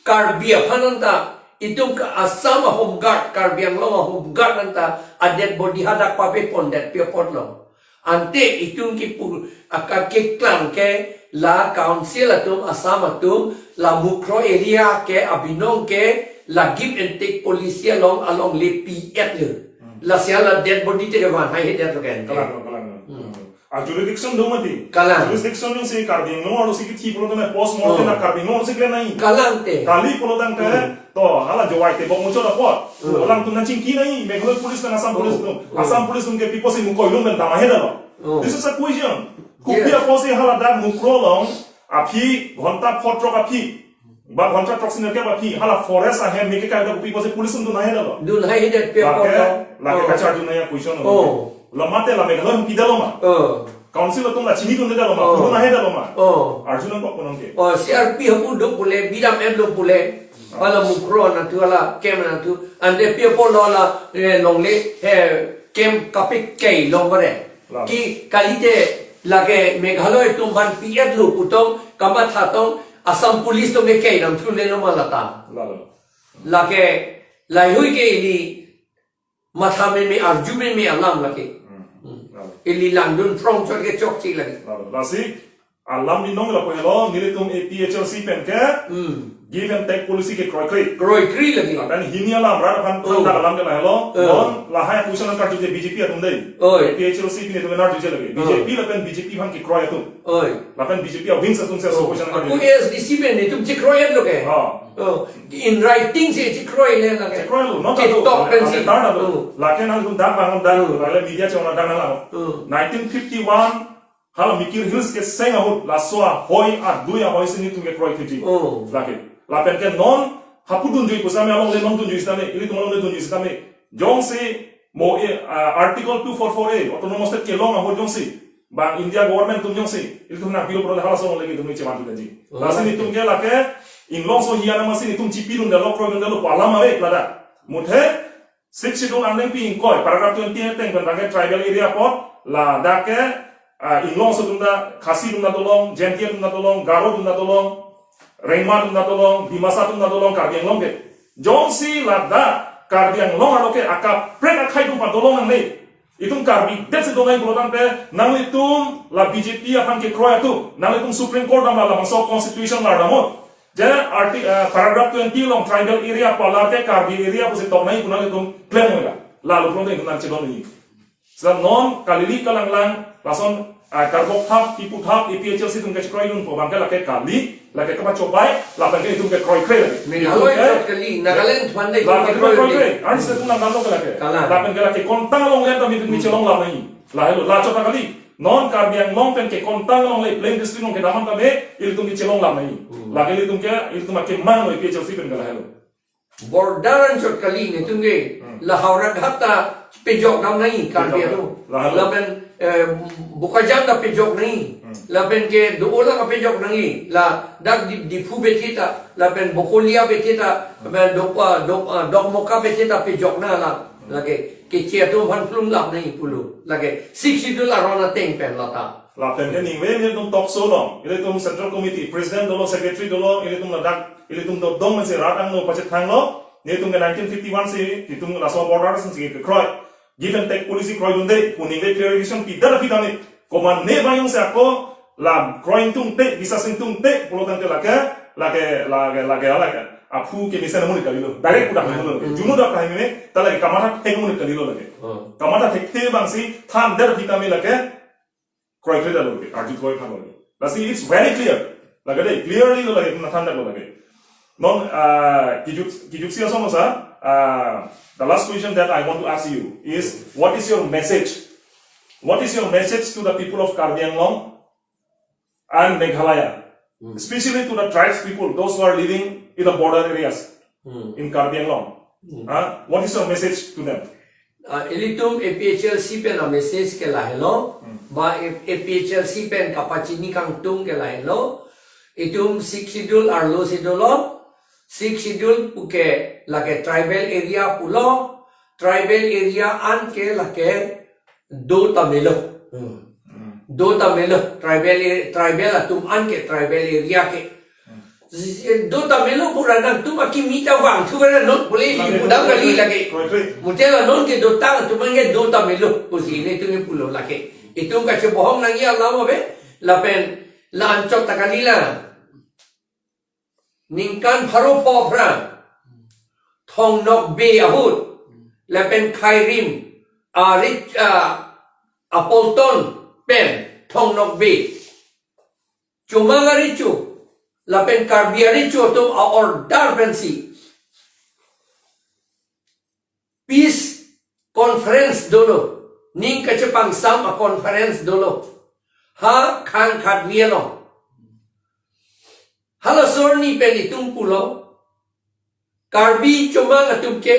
Karbi aphan anta, itum ke Assam a home guard, Karbi Anglong a home guard anta, a dead body hadak papepondet pi apotlo. Ante itum kipu, aka keklang ke la council atum, Assam atum, la Mukroh area ke abinong ke la give and take policy along, alongle pi-etlo. Hmm. Lasi hala dead body te kevan haihedetlo ke ante. Kalang, kalang. Hmm. A jurisdiction do mati. Kalang. Jurisdiction jongsi Karbi Anglong arlo si kithi pulo tangte post mortem, hmm, na Karbi Anglong arlo si klemnangji. Kalang te. Kali pulo tangte, hmm, to, hala jovai tebok muchot apot. Hmm. Alangtum nangchingkinangji, Meghalaya Police pen Assam Police atum. Hmm. Assam Police atum ke pi apotsi Mukroh along pen dam ahedetlo. Hmm. This is a question. Kopi, yes, apotsi hala dak Mukroh along, aphi, ghonta pho throk aphi. Ba ghonta throksi nerkep aphi, hala forest ahem meke kai dak kopi apotsi police atum dun ahedetlo. Dun haihedet pi apot. Lake, lake, oh, kacharjunangji a question. Oh. La mate la Meghalaya atum pidetlo ma. Oh. Council atum la chinidundetlo ma. Oh. Dun ahedetlo ma. Oh. Arjunangkok ponong ke. Oh, C R P hapu do pule, bidam-etlo pule. Ah. Hala Mukroh anatthu hala camp anatthu. Ante pi apotlo la, eh, longle, eh, camp kapik kai long bare. Lalo. Ke kalite lake Meghalaya atum aphan pi-etlo pu tong, kamatha tong, Assam Police atum ke kai dam thulelo ma lata. Lalo. Lake, laheihui ke ili matha meme, arju meme alam lake. Hmm. Hmm. Lalo. Ili langdun phrong chot ke chokche lake. Lalo. Lasi, alam binong lapu helo, nelitum A P H L C pen ke, hmm, give and take policy ke kroikre. Kroikre lake. Lapen hini alam, rat aphan, oh, thandak alam ke lahelo, oh, non lahai a question nangkarju ke B J P atum dei. Oi. A P H L C pini atum nangkarju lake. Oh. B J P lapen B J P aphan kekroi atum. Oi. Lapen B J P a wings atum si, oh, question nangkarju. Ako A S D C pen itum chekroilo ke. Oh. Oh. In writing si chekroilo lake. Chekroilo, not ke atum. Talk pen si. Lake tar na tu. Oh. Lake nangtum dak bangun dak, oh, lake media chona dak nanglang. Oh. Nineteen fifty-one, hala Mikir Hills keseng ahut, laso ahoi, adui ahoi si nelitum kekroi thiji. Oh. Lake. Lapen ke non, hapu dunjui pusitame alongle non dunjui sitame, ilitum alongle dunjui sitame. Jongsi, mo, eh, ah, Article two four four A, Autonomous State kelong ahut jongsi. Bang India government atum jongsi. Ilitum nangpilo pura halaso alongle itum chevan thiji. Oh. Lasi nelitum ke lake, inglongso hian amatsi nelitum chipidundetlo, kroidundetlo, pu alam ave ladak. Muthe, Sixth Schedule angdengpi ingkoi, paragraph twenty ateng pen lake tribal area apot, ladak ke, ah, inglongso atum ta, Khasi atum ta dolong, Jaintia atum ta dolong, Garo atum ta dolong, Rengma atum ta dolong, Dimasa atum ta dolong, Karbi Anglong ke. Jongsi ladak, Karbi Anglong arlo ke akaprek akhei atum padolong nangne. Itum Karbi detsi donai pulo tangte, nanglitum la B J P aphan kekroi atum, nanglitum Supreme Court dam la labangso constitution lar damnon. Je arti-, eh, paragraph twenty along tribal area pu alar ke Karbi area pusi toknai pu nanglitum claim nangji. Lalu pronde itum nangchedon nangji. Seta non kali ili kalanglang, lason, eh, karbok thap, kipu thap, A P H L C atum kachekroidunpo abang ke lake kali, lake kepachobei, lapen ke itum kekroikre lake. Meghalaya itum ke chot kali, Nagaland aphan dei itum kekroikre. Lake kekroikre, arni si itum nangdamlo ke lake. Kalang. Lapen ke lake kontang along lenta itum, hmm, chelong lam nangji. Lahelo, la chot kali. Non Karbi Anglong pen ke kontang along le Plain District along kedam an tame ilitum kechelong lam nangji. Hmm. Lake ilitum ke, ilitum akemang lo A P H L C pen ke lahelo. Border anchot kali netum ke. Hmm. La Howraghat ta pejok dam nangji Karbi Pejok atum. Lahelo. Lapen, eh, Bokajan ta pejok nangji. Hmm. Lapen ke do-o lang pejok nangji. Ladak Di-, Diphu bethe ta. Lapen Bokolia bethe ta. Lapen Dok-, ah, Dok-, ah, Dokmoka bethe ta pejok nang lang. Hmm. Lake keche atum aphan plum lap nangji pulo. Lake Sixth Schedule aron ateng pen lata. Lapen ke ningve nelitum talk show along, ilitum Central Committee, President dolo, Secretary dolo, ilitum ladak, ilitum do dong si rat angno pachethanglo, nelitum ke nineteen fifty-one si, itum laso border si kekroi, give and take policy kroidunde, pu ningve clarification pidet aphi tame, komatne abang jongsi ako, lam kroidunde, bisa singdunde, pulo tangte lake, lake, lake, lake, lake, aphu kemesen amonit kalilo, direct pudak kalilo, Hmm. juno dak kahini, ta lake kamatha thek amonit kalilo lake. Hmm. Kamatha thekthe abang si, thandet aphi tame lake, kroikre detlo lake, arju kroi thanlo lake. Lasi it's very clear. Lake dei, clearly lo lake, na thandet lo lake. Non, ah, kijuk, kijuk si ason lo sa, ah, the last question that I want to ask you is, what is your message? What is your message to the people of Karbi Anglong and Meghalaya? Hmm. Especially to the tribes people, those who are living in the border areas Hmm. in Karbi Anglong. Hmm. Ah, what is your message to them? Ah, ilitum A P H L C pen a message ke lahelo, Hmm. ba A-, A P H L C pen kapachini kangtung ke lahelo, itum Sixth Schedule arlo si dolo, Sixth Schedule puke lake tribal area pulo, tribal area an ke lake do ta melo. Hmm. Hmm. Do ta melo, tribal a-, tribal atum an ke tribal area ke. Hmm. Do ta melo pura nangtum akimi ta vangthu kena non pule Lake, pudam kali lake. Koi, koi. Mutela non kedotang atum an ke do ta melo pusi netum ke pulo lake. Itum kachebohong nangji alam ave, lapen la anchot ta kali la. Ningkan pharo pho aphrang Thong Nokbe ahut lapen Khairim a rich, ah, a Polton pen Thong Nokbe chomang arecho lapen Karbi arecho atum a order pensi peace conference dolo, ning kachepangsam a conference dolo, ha Khang Khatvi along. Halaso arni pen itum pulo, Karbi chomang atum ke,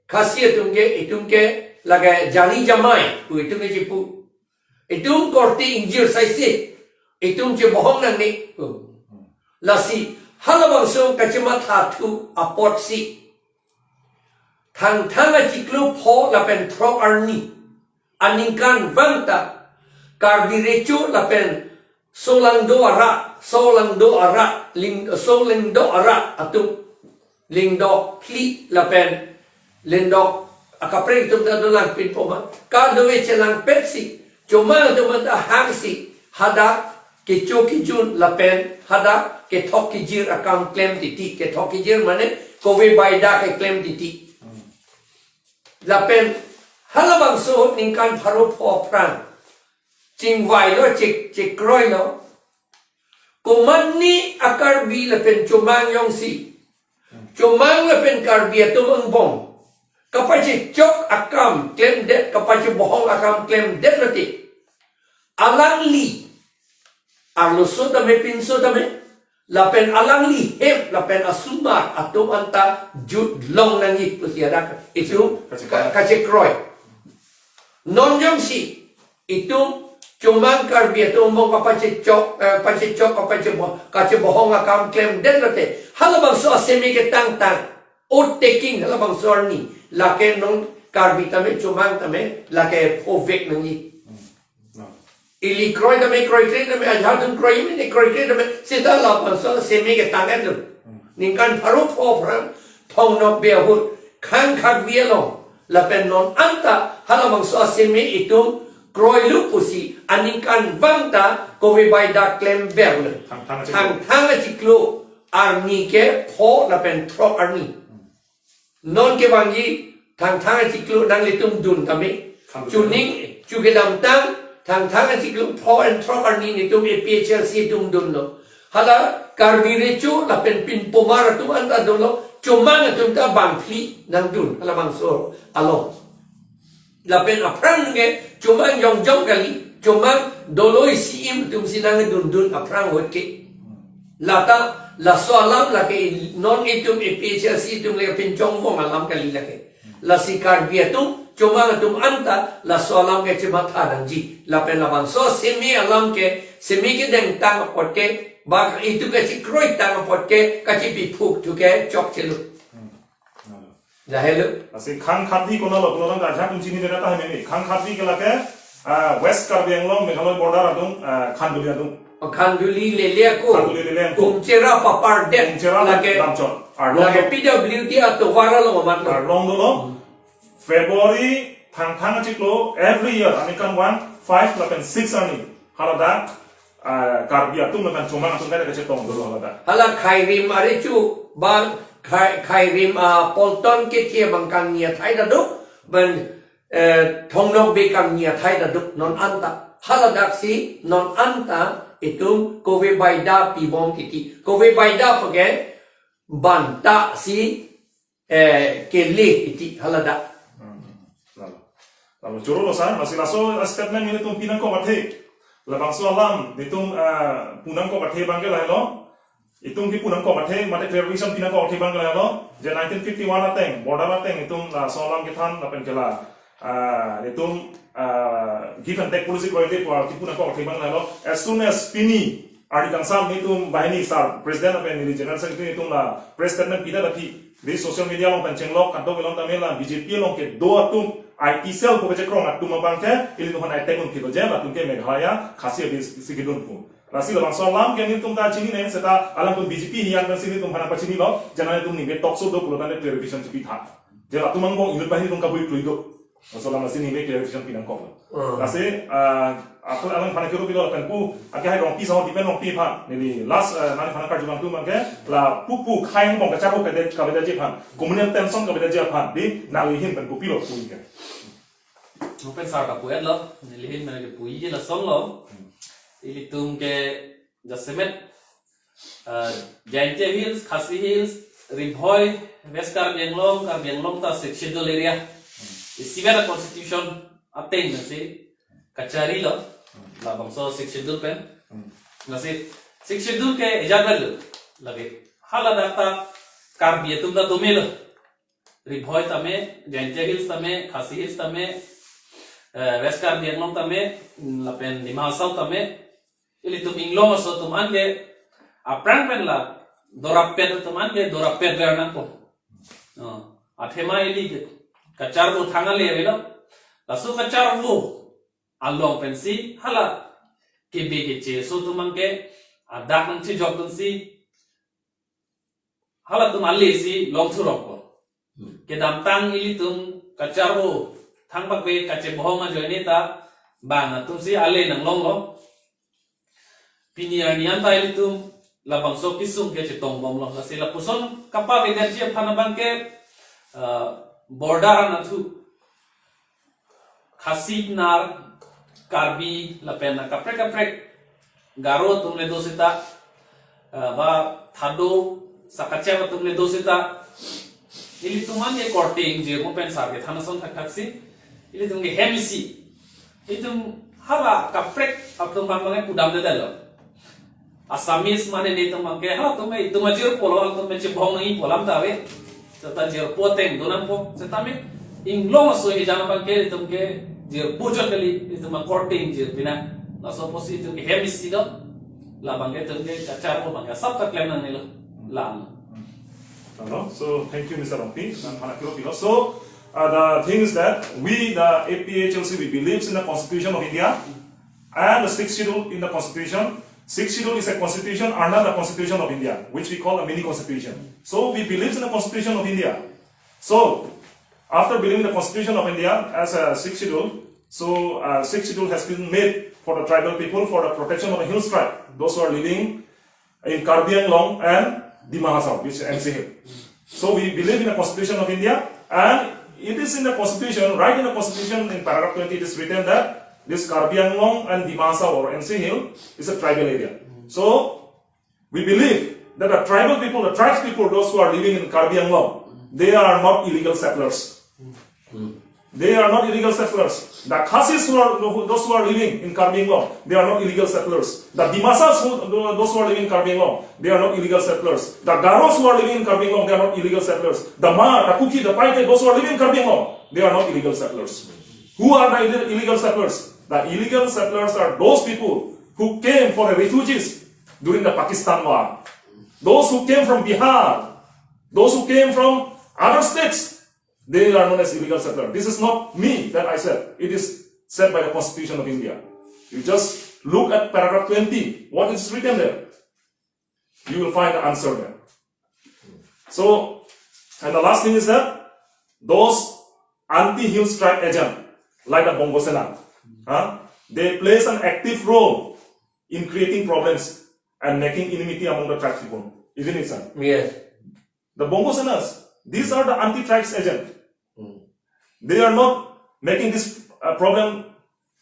Khasi atum ke, itum ke lake jari jamai pu itum ke chipu. Itum korte ingjir saisi, itum chebohong nangne pu. Lasi halabangso kachemathathu apotsi Thangthang achiklo pho lapen throk arni aningkanvang ta Karbi Recho lapen Solangdo arat, Solangdo arat, Ling-, Solangdo arat atum, Lingdok phli lapen Lingdok akaprek atum ta dolang pinpo ma, kadokave chelangpetsi chomang atum ta hangsi hadak kecho kejun lapen hadak kethok kejir akam klem titi. Kethok kejir mane kove baida keklem titi. Lapen halabangso ningkan pharo pho aphrang chingvailo, chek, chekroilo. Komatne a Karbi lapen chomang jongsi, chomang lapen Karbi atum angbong kapachechok akam klemdet, kapachebohong akam klemdet lote, alangli arloso tame pinso tame, lapen alangli hem lapen asomar atum anta jutlong nangji pusi hadak itum ka-, kachekroi. Non jongsi itum chomang Karbi atum angbong kapachechok, eh, pachechok, kapachebo-, kachebohong akam klemdet lote, halabangso aseme ketangtang, oath taking halabangso arni, lake non Karbi tame chomang tame lake phovek nangji. Hmm. Ili kroi tame, kroikre tame, ajahak atum kroi mene, kroikre tame, seta labangso aseme ketang atum. Hmm. Ningkan pharo pho aphrang Thong Nokbe ahut Khang Khatvi along lapen non anta halabangso aseme itum kroilo pusi aningkanvang ta kove baida klemverlo. Thangthang achiklo. Thangthang achiklo arni ke pho lapen throk arni. Hmm. Non kevangji Thangthang achiklo nanglitum dun tame. Thangthang. Chuning, chu kedamtang, Thangthang achiklo pho and throk arni netum A P H L C atum dunlo. Hala Karbi Recho lapen pinpomar atum anta dunlo, chomang atum ta bangphli nangdun halabangso along. Lapen aphrang ke chomang jongjong kali. Chomang dolo isi im atum si nangdundun aphrang ahut ke. Lata laso alam lake non itum A P H L C atum le pinchong vong alam kali lake. Lasi Karbi atum, chomang atum anta laso alam ke chematha nangji. Lapen labangso semi alam ke, semi kedengtang apot ke, bak itum ke chikroitang apot ke, kachipiphuk thu ke chokchelo. Lahelo. Lasi Khang Khatdi konatlo, pulo tangte ajahak atum chinidet tahai meme. Khang Khatdi ke lake, ah, West Karbi Anglong, Meghalaya border atum, ah, Khanduli atum. Khanduli lele ako. Khanduli lele ako. Umchera papardet. Umchera lake. Damchot. Arlong lake do. P W D atovar along amat lo. Arlong dolo. February thangthang achiklo, every year, aningkan one, five, lapen six arni. Haladak, ah, Karbi atum lapen chomang atum kaita kachetong dolo haladak. Hala Khairim arechu, bang Khai-, Khairim, ah, Polton kethe bang kangni athai ta do, bang, eh, Thongnokbe kangni athai ta do, non anta. Haladak si, non anta, itum, kove baida pibom titi. Kove baida pake, banta si, eh, kele titi haladak. Hmm. Lalo. Lalo choro lo sir, lasi laso statement nelitum pinangkok athe. Labangso alam, nelitum, eh, punangkok athe abang ke lahelo. Itum kipunangkok athe, mate clarification pinangkok athe abang ke lahelo. Je nineteen fifty-one ateng, border ateng, itum laso alam kethan, lapen ke la, eh, itum, eh, give and take policy kroide pu kipunangkok athe abang lahelo. As soon as pini, arni kangsam nelitum banghini sir, President lapen neli General Secretary nelitum la press statement pida daphi. Di social media along pen chenglok, kadokave along tame la B J P along kedo atum, I T cell pu kechekrong atum abang ke, ilitum aphan attack un philo je, latum ke Meghalaya, Khasi abis si kedun pu. Lasi labangso alam ke nelitum ta chinine, seta alangtum B J P hiyan pensi nelitum aphan pachinilo, je nangtum ningve talk show do pulo tangte clarification chepitha. Je latum angbong inut banghini atum kabui klui do. Laso alam lasi neli clarification pinangkok lo. Hmm. Lasi, ah, akal alang aphan kiro pilo lapen pu, ake hai Rongpi saho dipen Rongpi aphan. Neli last, ah, nangli aphan karju abang atum abang ke, la pu pu khai angbong kacharvo kave, kavedaji aphan. Communal tension kavedaji aphan. Di nangli ahin pen pu pilo pu ke. Mo pen sar kapu-et lo, neli ahin pen ke puji lason lo. Hmm. Ilitum ke jasemet, uh, Jaintia Hills, Khasi Hills, Ri-Bhoi, West Karbi Anglong, Karbi Anglong ta Sixth Schedule area. Isivet a-constitution ateng nasi kacharilo, labangso Sixth Schedule pen. Lasi Sixth Schedule ke ejat lo, lake haladak ta Karbi atum ta domelo. Ri-Bhoi tame, Jaintia Hills tame, Khasi Hills tame, eh, West Karbi Anglong tame, mm, lapen Dima Hasao tame, ilitum inglong aso atum an ke, aphrang pen la, dorapet atum an ke, dorapet ver nangpo. Oh, athema ili ke, kacharvo thang ale avelo, laso kacharvo along pensi, hala, kebe keche aso atum an ke, adak nangchejokdunsi, halatum ale si long thurokpo. Hmm. Kedamtang ilitum kacharvo thangbak be kachebohong ajoine ta bang atum si ale nanglonglo. Pini arni anta ilitum labangso kesung ke chetongbomlo. Lasi lapuson kapavedet ji aphan abang ke, ah, border anatthu Khasi nar, Karbi, lapen kaprek kaprek Garo atum le do seta, eh, ba Thado, Sakachem atum le do seta, ilitum an ke korte ingjir mo pen sar kethan ason thakthak si, ilitum ke hem isi. Itum hala kaprek atum abang abang ke pudamdetlo. Assamese mane netum abang ke, halatum itum ajirpo lo, halatum chebong nangji pu alam ta ave. Seta jirpo ateng do nangpo. Setame inglong aso hijang abang ke itum ke jirpo jot kali, itum akorte ingjir pina. Laso apotsi itum ke hem isi do. Labang ke itum ke kacharvo abang ke asap ta klem nangnelo. Lang. Hello. So, thank you, Mister Rongpi. Nang aphan kiro pilo. So, uh, the thing is that we, the A P H L C, we believes in the Constitution of India and the Sixth Schedule in the Constitution. Sixth Schedule is a constitution under the Constitution of India, which we call a mini constitution. So we believe in the Constitution of India. So after believing the Constitution of India as a Sixth Schedule, so, uh, Sixth Schedule has been made for the tribal people, for the protection of the hill tribe, those who are living in Karbi Anglong and Dima Hasao, which is N C Hill. So we believe in the Constitution of India, and it is in the Constitution, right in the Constitution, in paragraph twenty, it is written that this Karbi Anglong and Dima Hasao or N C Hill is a tribal area. So we believe that the tribal people, the tribes people, those who are living in Karbi Anglong, they are not illegal settlers. Hmm. They are not illegal settlers. The Khasis who are, who, those who are living in Karbi Anglong, they are not illegal settlers. The Dimasas, who, those who are living in Karbi Anglong, they are not illegal settlers. The Garos who are living in Karbi Anglong, they are not illegal settlers. The Hmar, the Kuki, the Paite, those who are living in Karbi Anglong, they are not illegal settlers. Who are the ille- illegal settlers? The illegal settlers are those people who came for the refugees during the Pakistan war. Those who came from Bihar, those who came from other states, they are known as illegal settlers. This is not me that I said. It is said by the Constitution of India. You just look at paragraph twenty, what is written there. You will find the answer there. So, and the last thing is that those anti-hill strike agent, like the Bongo Sena, huh, they plays an active role in creating problems and making enmity among the tribes people, isn't it, sir? Yes. The Bongo Senas, these are the anti-tribes agent. They are not making this uh, problem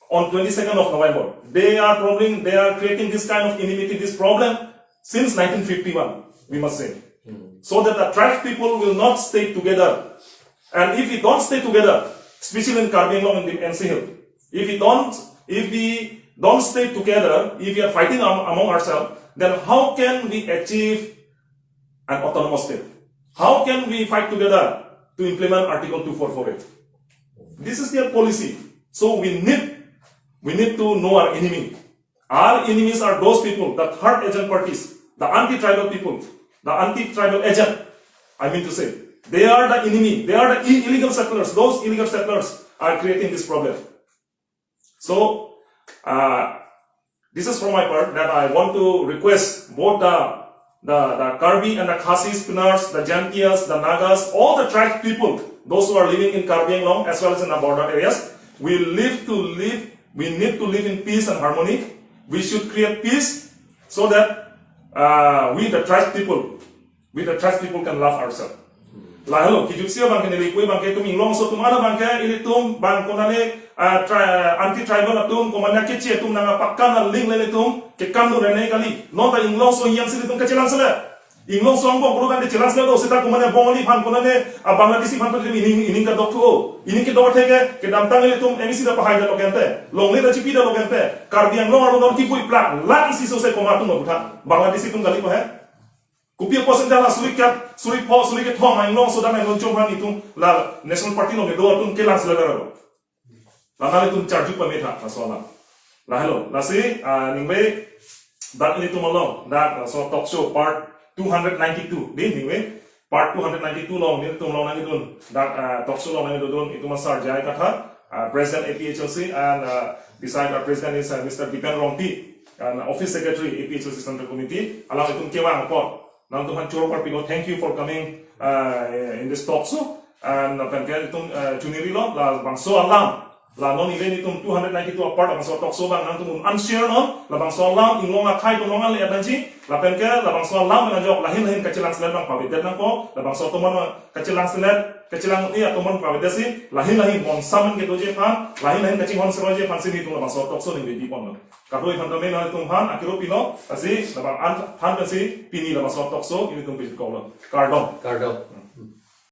on twenty-second of November. They are probably, they are creating this kind of enmity, this problem since nineteen fifty-one, we must say. So that the tribes people will not stay together. And if we don't stay together, especially in Karbi Anglong and the N C Hill, if we don't, if we don't stay together, if we are fighting am- among ourselves, then how can we achieve an autonomous state? How can we fight together to implement Article two four four A? This is their policy. So we need, we need to know our enemy. Our enemies are those people, the third agent parties, the anti-tribal people, the anti-tribal agent. I mean to say, they are the enemy. They are the i- illegal settlers. Those illegal settlers are creating this problem. So, uh, this is from my part that I want to request both the the, the Karbi and the Khasi speakers, the Jaintias, the Nagas, all the tribe people, those who are living in Karbi Anglong as well as in the border areas, we live to live, we need to live in peace and harmony. We should create peace so that uh, we, the tribe people, we, the tribe people, can love ourselves. Lahelo, kijutsi abang ke neli kui abang ke itum Inglongso atum, ada abang ke ilitum bang konane uh, tri- anti-tribal atum, komatne kechi atum nang pakka na link le ilitum ke kam do rene kali. Non ta Inglongso yang si ilitum kechelang sele. Inglongso angbong puru kan kechelang sele do, seta komatne Bongali aphan, konane uh, Bangladeshi aphan tu ining ining kadok thu. Ining kedok theke kedamtang ilitum M E C ta pahai da lo kente. Longle ta chipi da lo kente. Karbi Anglong arlo non kipui plak lak isi so se komat atum abutha. Bangladeshi atum kali ko he. Kopi apotsi dak la suri kep, suri pho, suri kethom, Inglongso dak Inglongso aphan itum la National Party along kedo atum kelang sila daro. La nanglitum charju pametha, laso alam. Lahelo, lasi, ah, ningve, dak ilitum along, dak, laso talk show part two hundred ninety-two, di, ningve, part two hundred ninety-two along, nelitum along nanglidun, dak, ah, talk show along nanglidun, itum asar J I Kathar, uh, President A P H L C, and uh, beside our President is uh, Mister Dipen Rongpi, and Office Secretary A P H L C Central Committee. Along itum kevang apot nangtum aphan choro parpilo, thank you for coming uh, in this talk show. And uh, pen ke itum uh, chunirilo, labangso alam, la non event itum two hundred ninety-two apart labangso talk show abang nangtum un-share non, labangso alam Inglong akhei atum along le adanji, lapen ke labangso alam nang jok lahin lahin kachelang selet abang pavedet nangpo, labangso atum aphan kachelang selet, kachelang, iya, atum aphan pavedetsi, lahin lahin bonsam kedoji aphan, lahin lahin kachinghon seroji aphansi nelitum labangso talk show ningve pipon lo. Kadokave aphan tame nanglitum aphan akiro pilo, lasi labang an aphan pensi pini labangso talk show nelitum pijit kok lo. Kardom. Kardom.